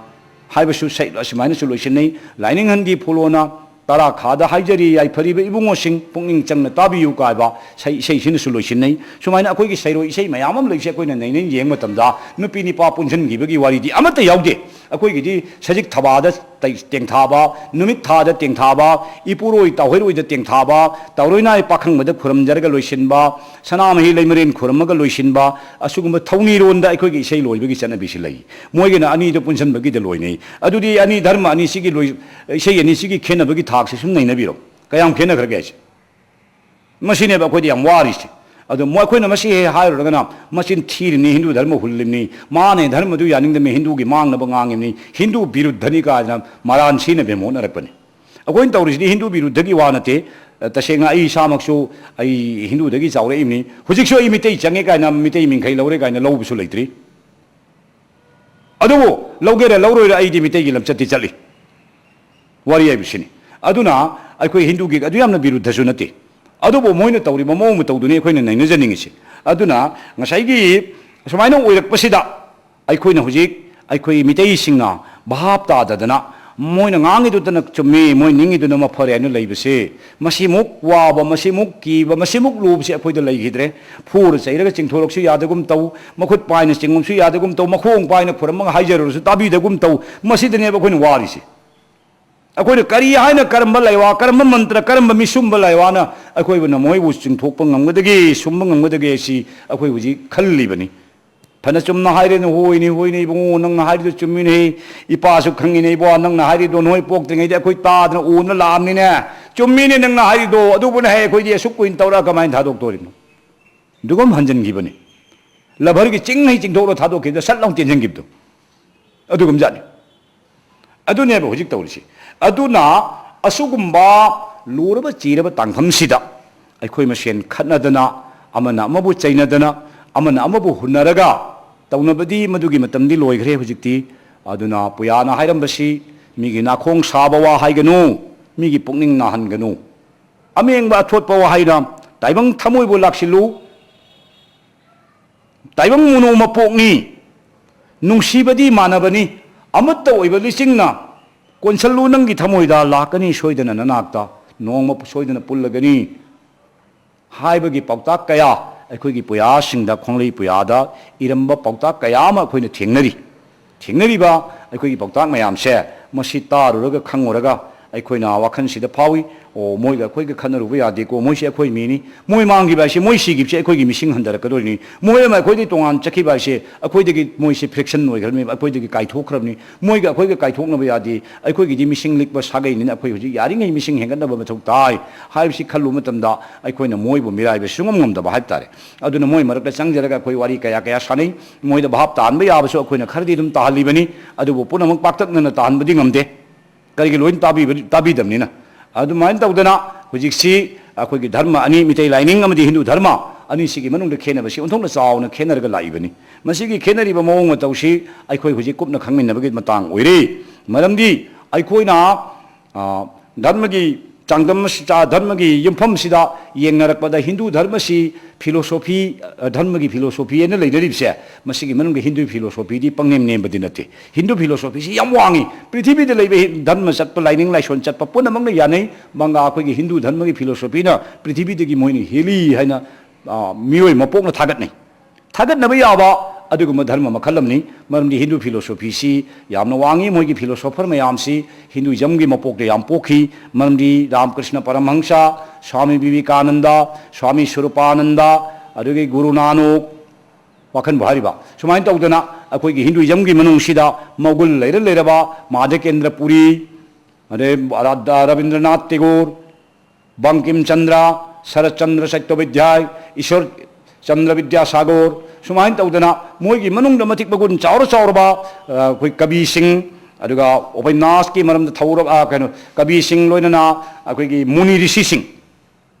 ꯍꯥꯏꯕꯁꯨ ꯁꯩ-, ꯑꯁꯨꯃꯥꯏꯅꯁꯨ ꯂꯣꯏꯁꯤꯟꯅꯩ꯫ ꯂꯥꯏꯅꯤꯡꯍꯟꯒꯤ ꯐꯨꯂꯣꯅ ꯇꯔꯥ ꯈꯥꯗ ꯍꯥꯏꯖꯔꯤ ꯌꯥꯏꯐꯔꯤꯕ ꯏꯕꯨꯡꯉꯣꯁꯤꯡ ꯄꯨꯛꯅꯤꯡ ꯆꯪꯅ ꯇꯥꯕꯤꯌꯨ ꯀꯥꯏꯕ ꯁꯩ-, ꯏꯁꯩꯁꯤꯅꯁꯨ ꯂꯣꯏꯁꯤꯟꯅꯩ꯫ ꯁꯨꯃꯥꯏꯅ ꯑꯩꯈꯣꯏꯒꯤ ꯁꯩꯔꯣꯏ ꯏꯁꯩ ꯃꯌꯥꯝ ꯑꯃ ꯂꯩꯁꯦ꯫ ꯑꯩꯈꯣꯏꯅ ꯅꯩꯅ ꯌꯦꯡꯕ ꯃꯇꯝꯗ ꯅꯨꯄꯤ ꯅꯤꯄꯥ ꯄꯨꯟꯁꯤꯟꯈꯤꯕꯒꯤ ꯋꯥꯔꯤꯗꯤ ꯑꯃꯠꯇ ꯌꯥꯎꯗꯦ꯫ ꯑꯩꯈꯣꯏꯒꯤꯗꯤ ꯁꯖꯤꯛ ꯊꯕꯥꯗ ꯇꯩ-, ꯇꯦꯡꯊꯥꯕ, ꯅꯨꯃꯤꯠ ꯊꯥꯗ ꯇꯦꯡꯊꯥꯕ, ꯏꯄꯨꯔꯣꯏ ꯇꯥꯎꯍꯩꯔꯣꯏꯗ ꯇꯦꯡꯊꯥꯕ, ꯇꯥꯎꯔꯣꯏꯅꯥꯏ ꯄꯥꯈꯪꯕꯗ ꯈꯨꯔꯨꯝꯖꯔꯒ ꯂꯣꯏꯁꯤꯟꯕ, ꯁꯅꯥꯃꯍꯤ ꯂꯩꯃꯔꯦꯟ ꯈꯨꯔꯨꯝꯃꯒ ꯂꯣꯏꯁꯤꯟꯕ, ꯑꯁꯤꯒꯨꯝꯕ ꯊꯧꯅꯤꯔꯣꯟꯗ ꯑꯩꯈꯣꯏꯒꯤ ꯏꯁꯩ ꯂꯣꯏꯕꯒꯤ ꯆꯠꯅꯕꯤꯁꯤ ꯂꯩ꯫ ꯃꯣꯏꯒꯤꯅ ꯑꯅꯤꯗꯣ ꯄꯨꯟꯁꯤꯟꯕꯒꯤꯗ ꯂꯣꯏꯅꯩ꯫ ꯑꯗꯨꯗꯤ ꯑꯅꯤ ꯙꯔꯃ ꯑꯅꯤꯁꯤꯒꯤ ꯂꯣꯏ-, ꯏꯁꯩ ꯑꯅꯤꯁꯤꯒꯤ ꯈꯦꯠꯅꯕꯒꯤ ꯊꯥꯛꯁꯦ ꯁꯨꯝ ꯅꯩꯅꯕꯤꯔꯣ꯫ ꯀꯌꯥꯝ ꯈꯦꯠꯅꯈ꯭ꯔꯒꯦ ꯍꯥꯏꯁꯦ? ꯃꯁꯤꯅꯦꯕ ꯑꯩꯈꯣꯏꯗ ꯌꯥꯝ ꯋꯥꯔꯤꯁꯦ꯫ ꯑꯗꯣ ꯃꯣꯏ, ꯑꯩꯈꯣꯏꯅ ꯃꯁꯤ ꯍꯦꯛ ꯍꯥꯏꯔꯨꯔꯒꯅ ꯃꯆꯤꯟ ꯊꯤꯔꯤꯅꯤ, ꯍꯤꯟꯗꯨ ꯙꯔꯃ ꯍꯨꯜꯂꯤꯕꯅꯤ, ꯃꯥꯅ ꯙꯔꯃꯗꯨ ꯌꯥꯅꯤꯡꯗꯕꯅꯤ, ꯍꯤꯟꯗꯨꯒꯤ ꯃꯥꯡꯅꯕ ꯉꯥꯡꯉꯤꯕꯅꯤ, ꯍꯤꯟꯗꯨ ꯕꯤꯔꯨꯗꯙꯅꯤ ꯀꯥꯏꯗꯅ ꯃꯔꯥꯟ ꯁꯤꯅ ꯕꯦꯃꯣꯠꯅꯔꯛꯄꯅꯤ꯫ ꯑꯩꯈꯣꯏꯅ ꯇꯧꯔꯤꯁꯤꯗꯤ ꯍꯤꯟꯗꯨ ꯕꯤꯔꯨꯗꯙꯒꯤ ꯋꯥ ꯅꯠꯇꯦ꯫ ꯇꯁꯦꯡꯅ ꯑꯩ ꯏꯁꯥꯃꯛꯁꯨ ꯑꯩ ꯍꯤꯟꯗꯨꯗꯒꯤ ꯆꯥꯎꯔꯛꯏꯕꯅꯤ꯫ ꯍꯧꯖꯤꯛꯁꯨ ꯑꯩ ꯃꯤꯇꯩ ꯆꯪꯉꯦ ꯀꯥꯏꯅ, ꯃꯤꯇꯩ ꯃꯤꯡꯈꯩ ꯂꯧꯔꯦ ꯀꯥꯏꯅ ꯂꯧꯕꯁꯨ ꯂꯩꯇ꯭ꯔꯤ꯫ ꯑꯗꯨꯕꯨ ꯂꯧꯒꯦꯔꯥ ꯂꯧꯔꯣꯏꯔꯥ ꯑꯩꯗꯤ ꯃꯤꯇꯩꯒꯤ ꯂꯝꯆꯠꯇꯤ ꯆꯠꯂꯤ꯫ ꯋꯥꯔꯤ ꯍꯥꯏꯕꯁꯤꯅꯤ꯫ ꯑꯗꯨꯅ ꯑꯩꯈꯣꯏ ꯍꯤꯟꯗꯨꯒꯤ ꯑꯗꯨ ꯌꯥꯝꯅ ꯕꯤꯔꯨꯗꯙꯁꯨ ꯅꯠꯇꯦ꯫ ꯑꯗꯨꯕꯨ ꯃꯣꯏꯅ ꯇꯧꯔꯤꯕ ꯃꯑꯣꯡ ꯃꯇꯧꯗꯨꯅꯤ ꯑꯩꯈꯣꯏꯅ ꯅꯩꯅꯖꯅꯤꯡꯉꯤꯁꯤ꯫ ꯑꯗꯨꯅ ꯉꯁꯥꯏꯒꯤ ꯁꯨꯃꯥꯏꯅ ꯑꯣꯏꯔꯛꯄꯁꯤꯗ ꯑꯩꯈꯣꯏꯅ ꯍꯧꯖꯤꯛ ꯑꯩꯈꯣꯏ ꯃꯤꯇꯩꯁꯤꯡꯅ ꯚꯥꯞ ꯇꯥꯗꯗꯅ ꯃꯣꯏꯅ ꯉꯥꯡꯉꯤꯗꯨꯗꯅ ꯆꯨꯝꯃꯤ, ꯃꯣꯏ ꯅꯤꯡꯉꯤꯗꯨꯅ ꯃꯐꯔꯦ ꯍꯥꯏꯅ ꯂꯩꯕꯁꯦ, ꯃꯁꯤꯃꯨꯛ ꯋꯥꯕ, ꯃꯁꯤꯃꯨꯛ ꯀꯤꯕ, ꯃꯁꯤꯃꯨꯛ ꯂꯨꯕꯁꯦ ꯑꯩꯈꯣꯏꯗ ꯂꯩꯈꯤꯗ꯭ꯔꯦ꯫ ꯐꯨꯔ ꯆꯩꯔꯒ ꯆꯤꯡꯊꯣꯔꯛꯁꯨ ꯌꯥꯗꯒꯨꯝ ꯇꯧ, ꯃꯈꯨꯠ ꯄꯥꯏꯅ ꯆꯤꯡꯉꯨꯁꯨ ꯌꯥꯗꯒꯨꯝ ꯇꯧ, ꯃꯈꯣꯡ ꯄꯥꯏꯅ ꯈꯨꯔꯝꯃꯒ ꯍꯥꯏꯖꯔꯨꯔꯁꯨ ꯇꯥꯕꯤꯗꯒꯨꯝ ꯇꯧ, ꯃꯁꯤꯗꯅꯦꯕ ꯑꯩꯈꯣꯏꯅ ꯋꯥꯔꯤꯁꯦ꯫ ꯑꯩꯈꯣꯏꯅ ꯀꯔꯤ ꯍꯥꯏꯅ ꯀꯔꯝꯕ ꯂꯩꯋꯥ, ꯀꯔꯝꯕ ꯃꯟꯇ꯭ꯔ, ꯀꯔꯝꯕ ꯃꯤꯁꯨꯝꯕ ꯂꯩꯋꯥꯅ ꯑꯩꯈꯣꯏꯕꯨꯅ ꯃꯣꯏꯕꯨ ꯆꯤꯡꯊꯣꯛꯄ ꯉꯝꯒꯗꯒꯦ, ꯁꯨꯝꯕ ꯉꯝꯒꯗꯒꯦ ꯁꯤ ꯑꯩꯈꯣꯏ ꯍꯧꯖꯤꯛ ꯈꯜꯂꯤꯕꯅꯤ꯫ ꯐꯅ ꯆꯨꯝꯅ ꯍꯥꯏꯔꯦꯅ, ꯍꯣꯏꯅꯦ, ꯍꯣꯏꯅꯦ, ꯏꯕꯨꯡꯉꯣ, ꯅꯪꯅ ꯍꯥꯏꯔꯤꯗꯣ ꯆꯨꯝꯃꯤꯅꯦ, ꯏꯄꯥꯁꯨ ꯈꯪꯉꯤꯅꯦ, ꯏꯕꯣ, ꯅꯪꯅ ꯍꯥꯏꯔꯤꯗꯣ ꯅꯣꯏ ꯄꯣꯛꯇ꯭ꯔꯤꯉꯩꯗ ꯑꯩꯈꯣꯏ ꯇꯥꯗꯅ ꯎꯗꯅ ꯂꯥꯛꯑꯕꯅꯤꯅꯦ, ꯆꯨꯝꯃꯤꯅꯦ ꯅꯪꯅ ꯍꯥꯏꯔꯤꯗꯣ, ꯑꯗꯨꯕꯨꯅꯦ ꯍꯦ ꯑꯩꯈꯣꯏꯗꯤ ꯑꯁꯨꯛ ꯀꯨꯏꯅ ꯇꯧꯔꯒ ꯀꯃꯥꯏꯅ ꯊꯥꯗꯣꯛꯇꯣꯔꯤꯅꯣ? ꯑꯗꯨꯒꯨꯝ ꯍꯟꯖꯤꯟꯈꯤꯕꯅꯤ꯫ ꯂꯚꯔꯒꯤ ꯆꯤꯡ ꯍꯩ ꯆꯤꯡꯊꯣꯛꯂ ꯊꯥꯗꯣꯛꯈꯤꯕꯗ ꯁꯠ ꯂꯥꯎ ꯆꯦꯟꯁꯤꯟꯈꯤꯕꯗꯣ ꯑꯗꯨꯒꯨꯝꯖꯥꯠꯅꯤ꯫ ꯑꯗꯨꯅꯦꯕ ꯍꯧꯖꯤꯛ ꯇꯧꯔꯤꯁꯤ꯫ ꯑꯗꯨꯅ ꯑꯁꯤꯒꯨꯝꯕ ꯂꯨꯔꯕ ꯆꯤꯔꯕ ꯇꯥꯡꯐꯝꯁꯤꯗ ꯑꯩꯈꯣꯏ ꯃꯁꯦꯟ ꯈꯠꯅꯗꯅ, ꯑꯃꯅ ꯑꯃꯕꯨ ꯆꯩꯅꯗꯅ, ꯑꯃꯅ ꯑꯃꯕꯨ ꯍꯨꯟꯅꯔꯒ ꯇꯧꯅꯕꯗꯤ ꯃꯗꯨꯒꯤ ꯃꯇꯝꯗꯤ ꯂꯣꯏꯈ꯭ꯔꯦ ꯍꯧꯖꯤꯛꯇꯤ꯫ ꯑꯗꯨꯅ ꯄꯨꯌꯥꯅ ꯍꯥꯏꯔꯝꯕꯁꯤ, "ꯃꯤꯒꯤ ꯅꯥꯈꯣꯡ ꯁꯥꯕ ꯋꯥ ꯍꯥꯏꯒꯅꯨ, ꯃꯤꯒꯤ ꯄꯨꯛꯅꯤꯡ ꯅꯥꯍꯟꯒꯅꯨ꯫ ꯑꯃꯦꯡꯕ ꯑꯊꯣꯠꯄ ꯋꯥꯍꯩꯅ ꯇꯥꯏꯕꯪ ꯊꯃꯣꯏꯕꯨ ꯂꯥꯛꯁꯤꯜꯂꯨ꯫ ꯇꯥꯏꯕꯪ ꯃꯣꯅꯣ ꯃꯄꯣꯛꯅꯤ, ꯅꯨꯡꯁꯤꯕꯗꯤ ꯃꯥꯟꯅꯕꯅꯤ꯫ ꯑꯃꯠꯇ ꯑꯣꯏꯕ ꯂꯤꯆꯤꯡꯅ ꯀꯣꯟꯁꯜꯂꯨ ꯅꯪꯒꯤ ꯊꯃꯣꯏꯗ, ꯂꯥꯛꯀꯅꯤ ꯁꯣꯏꯗꯅ ꯅꯅꯥꯛꯇ, ꯅꯣꯡꯃ ꯁꯣꯏꯗꯅ ꯄꯨꯜꯂꯒꯅꯤ" ꯍꯥꯏꯕꯒꯤ ꯄꯥꯎꯇꯥꯛ ꯀꯌꯥ ꯑꯩꯈꯣꯏꯒꯤ ꯄꯨꯌꯥꯁꯤꯡꯗ, ꯈꯣꯡꯂꯩ ꯄꯨꯌꯥꯗ ꯏꯔꯝꯕ ꯄꯥꯎꯇꯥꯛ ꯀꯌꯥ ꯑꯃ ꯑꯩꯈꯣꯏꯅ ꯊꯦꯡꯅꯔꯤ꯫ ꯊꯦꯡꯅꯔꯤꯕ ꯑꯩꯈꯣꯏꯒꯤ ꯄꯥꯎꯇꯥꯛ ꯃꯌꯥꯝꯁꯦ, ꯃꯁꯤ ꯇꯥꯔꯨꯔꯒ ꯈꯪꯉꯨꯔꯒ ꯑꯩꯈꯣꯏꯅ ꯋꯥꯈꯜꯁꯤꯗ ꯐꯥꯎꯏ, "ꯑꯣ, ꯃꯣꯏꯒ ꯑꯩꯈꯣꯏꯒ ꯈꯠꯅꯔꯨꯕ ꯌꯥꯗꯦꯀꯣ, ꯃꯣꯏꯁꯦ ꯑꯩꯈꯣꯏ ꯃꯤꯅꯤ, ꯃꯣꯏ ꯃꯥꯡꯈꯤꯕ ꯍꯥꯏꯁꯦ, ꯃꯣꯏ ꯁꯤꯈꯤꯕꯁꯦ ꯑꯩꯈꯣꯏꯒꯤ ꯃꯤꯁꯤꯡ ꯍꯟꯊꯔꯛꯀꯗꯣꯏꯅꯤ, ꯃꯣꯏ ꯑꯃ ꯑꯩꯈꯣꯏꯗꯒꯤ ꯇꯣꯉꯥꯟ ꯆꯠꯈꯤꯕ ꯍꯥꯏꯁꯦ ꯑꯩꯈꯣꯏꯗꯒꯤ ꯃꯣꯏꯁꯦ ꯐ꯭ꯔꯦꯛꯁꯟ ꯑꯣꯏꯈ꯭ꯔꯅꯦꯕ, ꯑꯩꯈꯣꯏꯗꯒꯤ ꯀꯥꯏꯊꯣꯛꯈ꯭ꯔꯕꯅꯤ, ꯃꯣꯏꯒ ꯑꯩꯈꯣꯏꯒ ꯀꯥꯏꯊꯣꯛꯅꯕ ꯌꯥꯗꯦ, ꯑꯩꯈꯣꯏꯒꯤꯗꯤ ꯃꯤꯁꯤꯡ ꯂꯤꯛꯄ ꯁꯥꯒꯩꯅꯤꯅ ꯑꯩꯈꯣꯏ ꯍꯧꯖꯤꯛ ꯌꯥꯔꯤꯉꯩ ꯃꯤꯁꯤꯡ ꯍꯦꯟꯒꯠꯅꯕ ꯃꯊꯧ ꯇꯥꯏ" ꯍꯥꯏꯕꯁꯤ ꯈꯜꯂꯨꯕ ꯃꯇꯝꯗ ꯑꯩꯈꯣꯏꯅ ꯃꯣꯏꯕꯨ ꯃꯤꯔꯥꯏꯕ ꯁꯨꯡꯉꯝ ꯉꯝꯗꯕ ꯍꯥꯏꯕ ꯇꯥꯔꯦ꯫ ꯑꯗꯨꯅ ꯃꯣꯏ ꯃꯔꯛꯇ ꯆꯪꯖꯔꯒ ꯑꯩꯈꯣꯏ ꯋꯥꯔꯤ ꯀꯌꯥ ꯀꯌꯥ ꯁꯥꯟꯅꯩ, ꯃꯣꯏꯗ ꯚꯥꯞ ꯇꯥꯍꯟꯕ ꯌꯥꯕꯁꯨ ꯑꯩꯈꯣꯏꯅ ꯈꯔꯗꯤ ꯑꯗꯨꯝ ꯇꯥꯍꯜꯂꯤꯕꯅꯤ꯫ ꯑꯗꯨꯕꯨ ꯄꯨꯝꯅꯃꯛ ꯄꯥꯛꯇꯛꯅꯅ ꯇꯥꯍꯟꯕꯗꯤ ꯉꯝꯗꯦ, ꯀꯔꯤꯒꯤ ꯂꯣꯏꯅ ꯇꯥꯕꯤꯕ-, ꯇꯥꯕꯤꯗꯕꯅꯤꯅ꯫ ꯑꯗꯨꯃꯥꯏꯅ ꯇꯧꯗꯅ ꯍꯧꯖꯤꯛꯁꯤ ꯑꯩꯈꯣꯏꯒꯤ ꯙꯔꯃ ꯑꯅꯤ, ꯃꯤꯇꯩ ꯂꯥꯏꯅꯤꯡ ꯑꯃꯗꯤ ꯍꯤꯟꯗꯨ ꯙꯔꯃ ꯑꯅꯤꯁꯤꯒꯤ ꯃꯅꯨꯡꯗ ꯈꯦꯠꯅꯕꯁꯤ ꯑꯣꯟꯊꯣꯛꯅ ꯆꯥꯎꯅ ꯈꯦꯠꯅꯔꯒ ꯂꯥꯛꯏꯕꯅꯤ꯫ ꯃꯁꯤꯒꯤ ꯈꯦꯠꯅꯔꯤꯕ ꯃꯑꯣꯡ ꯃꯇꯧꯁꯤ ꯑꯩꯈꯣꯏ ꯍꯧꯖꯤꯛ ꯀꯨꯞꯅ ꯈꯪꯃꯤꯟꯅꯕꯒꯤ ꯃꯇꯥꯡ ꯑꯣꯏꯔꯦ꯫ ꯃꯔꯝꯗꯤ ꯑꯩꯈꯣꯏꯅ, ꯑ, ꯙꯔꯃꯒꯤ ꯆꯥꯡꯗꯝ ꯑꯁꯤ-, ꯆꯥ-, ꯙꯔꯃꯒꯤ ꯌꯨꯝꯐꯝꯁꯤꯗ ꯌꯦꯡꯅꯔꯛꯄꯗ ꯍꯤꯟꯗꯨ ꯙꯔꯃꯁꯤ ꯐꯤꯂꯣꯁꯣꯐꯤ, ꯑ, ꯙꯔꯃꯒꯤ ꯐꯤꯂꯣꯁꯣꯐꯤ ꯍꯥꯏꯅ ꯂꯩꯅꯔꯤꯕꯁꯦ, ꯃꯁꯤꯒꯤ ꯃꯅꯨꯡꯗ ꯍꯤꯟꯗꯨ ꯐꯤꯂꯣꯁꯣꯐꯤꯗꯤ ꯄꯪꯅꯦꯝ ꯅꯦꯝꯕꯗꯤ ꯅꯠꯇꯦ꯫ ꯍꯤꯟꯗꯨ ꯐꯤꯂꯣꯁꯣꯐꯤꯁꯤ ꯌꯥꯝ ꯋꯥꯡꯉꯤ꯫ ꯄ꯭ꯔꯤꯊꯤꯕꯤꯗ ꯂꯩꯕ ꯍꯤ-, ꯙꯔꯃ ꯆꯠꯄ, ꯂꯥꯏꯅꯤꯡ ꯂꯥꯏꯁꯣꯟ ꯆꯠꯄ ꯄꯨꯝꯅꯃꯛꯅ ꯌꯥꯅꯩ, ꯃꯪꯒꯥ ꯑꯩꯈꯣꯏꯒꯤ ꯍꯤꯟꯗꯨ ꯙꯔꯃꯒꯤ ꯐꯤꯂꯣꯁꯣꯐꯤꯅ ꯄ꯭ꯔꯤꯊꯤꯕꯤꯗꯒꯤ ꯃꯣꯏꯅ ꯍꯦꯜꯂꯤ ꯍꯥꯏꯅ, ꯑ, ꯃꯤꯑꯣꯏ ꯃꯄꯣꯛꯅ ꯊꯥꯒꯠꯅꯩ꯫ ꯊꯥꯒꯠꯅꯕ ꯌꯥꯕ ꯑꯗꯨꯒꯨꯝꯕ ꯙꯔꯃ ꯃꯈꯜ ꯑꯃꯅꯤ꯫ ꯃꯔꯝꯗꯤ ꯍꯤꯟꯗꯨ ꯐꯤꯂꯣꯁꯣꯐꯤꯁꯤ ꯌꯥꯝꯅ ꯋꯥꯡꯉꯤ, ꯃꯣꯏꯒꯤ ꯐꯤꯂꯣꯁꯣꯐꯔ ꯃꯌꯥꯝꯁꯤ ꯍꯤꯟꯗꯨꯏꯖꯝꯒꯤ ꯃꯄꯣꯛꯇ ꯌꯥꯝ ꯄꯣꯛꯈꯤ꯫ ꯃꯔꯝꯗꯤ ꯔꯥꯃꯀ꯭ꯔꯤꯁꯅ ꯄꯔꯃꯍꯪꯁ, ꯁ꯭ꯋꯥꯃꯤ ꯕꯤꯕꯦꯀꯥꯅꯟꯗ, ꯁ꯭ꯋꯥꯃꯤ ꯁ꯭ꯋꯔꯨꯄꯥꯅꯟꯗ, ꯑꯗꯨꯒꯤ ꯒꯨꯔꯨ ꯅꯥꯅꯣꯛ, ꯋꯥꯈꯟꯕꯨ ꯍꯥꯏꯔꯤꯕ, ꯁꯨꯃꯥꯏꯅ ꯇꯧꯗꯅ ꯑꯩꯈꯣꯏꯒꯤ ꯍꯤꯟꯗꯨꯏꯖꯝꯒꯤ ꯃꯅꯨꯡꯁꯤꯗ ꯃꯒꯨꯟ ꯂꯩꯔ ꯂꯩꯔꯕ ꯃꯥꯙꯀꯦꯟꯗ꯭ꯔ ꯄꯨꯔꯤ, ꯑꯗꯩ ꯔꯥ-, ꯔꯕꯤꯟꯗ꯭ꯔꯅꯥꯊ ꯇꯦꯒꯣꯔ, ꯕꯪꯀꯤꯝ ꯆꯟꯗ꯭ꯔ, ꯁꯔꯠ ꯆꯟꯗ꯭ꯔ ꯆꯠꯇꯣꯄꯥꯙ꯭ꯌꯥꯏ, ꯏꯁꯣꯔ ꯆꯟꯗ꯭ꯔ ꯕꯤꯗ꯭ꯌꯥꯁꯥꯒꯣꯔ, ꯁꯨꯃꯥꯏꯅ ꯇꯧꯗꯅ ꯃꯣꯏꯒꯤ ꯃꯅꯨꯡꯗ ꯃꯇꯤꯛ ꯃꯒꯨꯟ ꯆꯥꯎꯔ ꯆꯥꯎꯔꯕ, ꯑ, ꯑꯩꯈꯣꯏ ꯀꯕꯤꯁꯤꯡ, ꯑꯗꯨꯒ ꯎꯄꯟꯌꯥꯁꯀꯤ ꯃꯔꯝꯗ ꯊꯧꯔꯕ, ꯑ, ꯀꯩꯅꯣ, ꯀꯕꯤꯁꯤꯡ, ꯂꯣꯏꯅꯅ ꯑꯩꯈꯣꯏꯒꯤ ꯃꯨꯅꯤ ꯔꯤꯁꯤꯁꯤꯡ,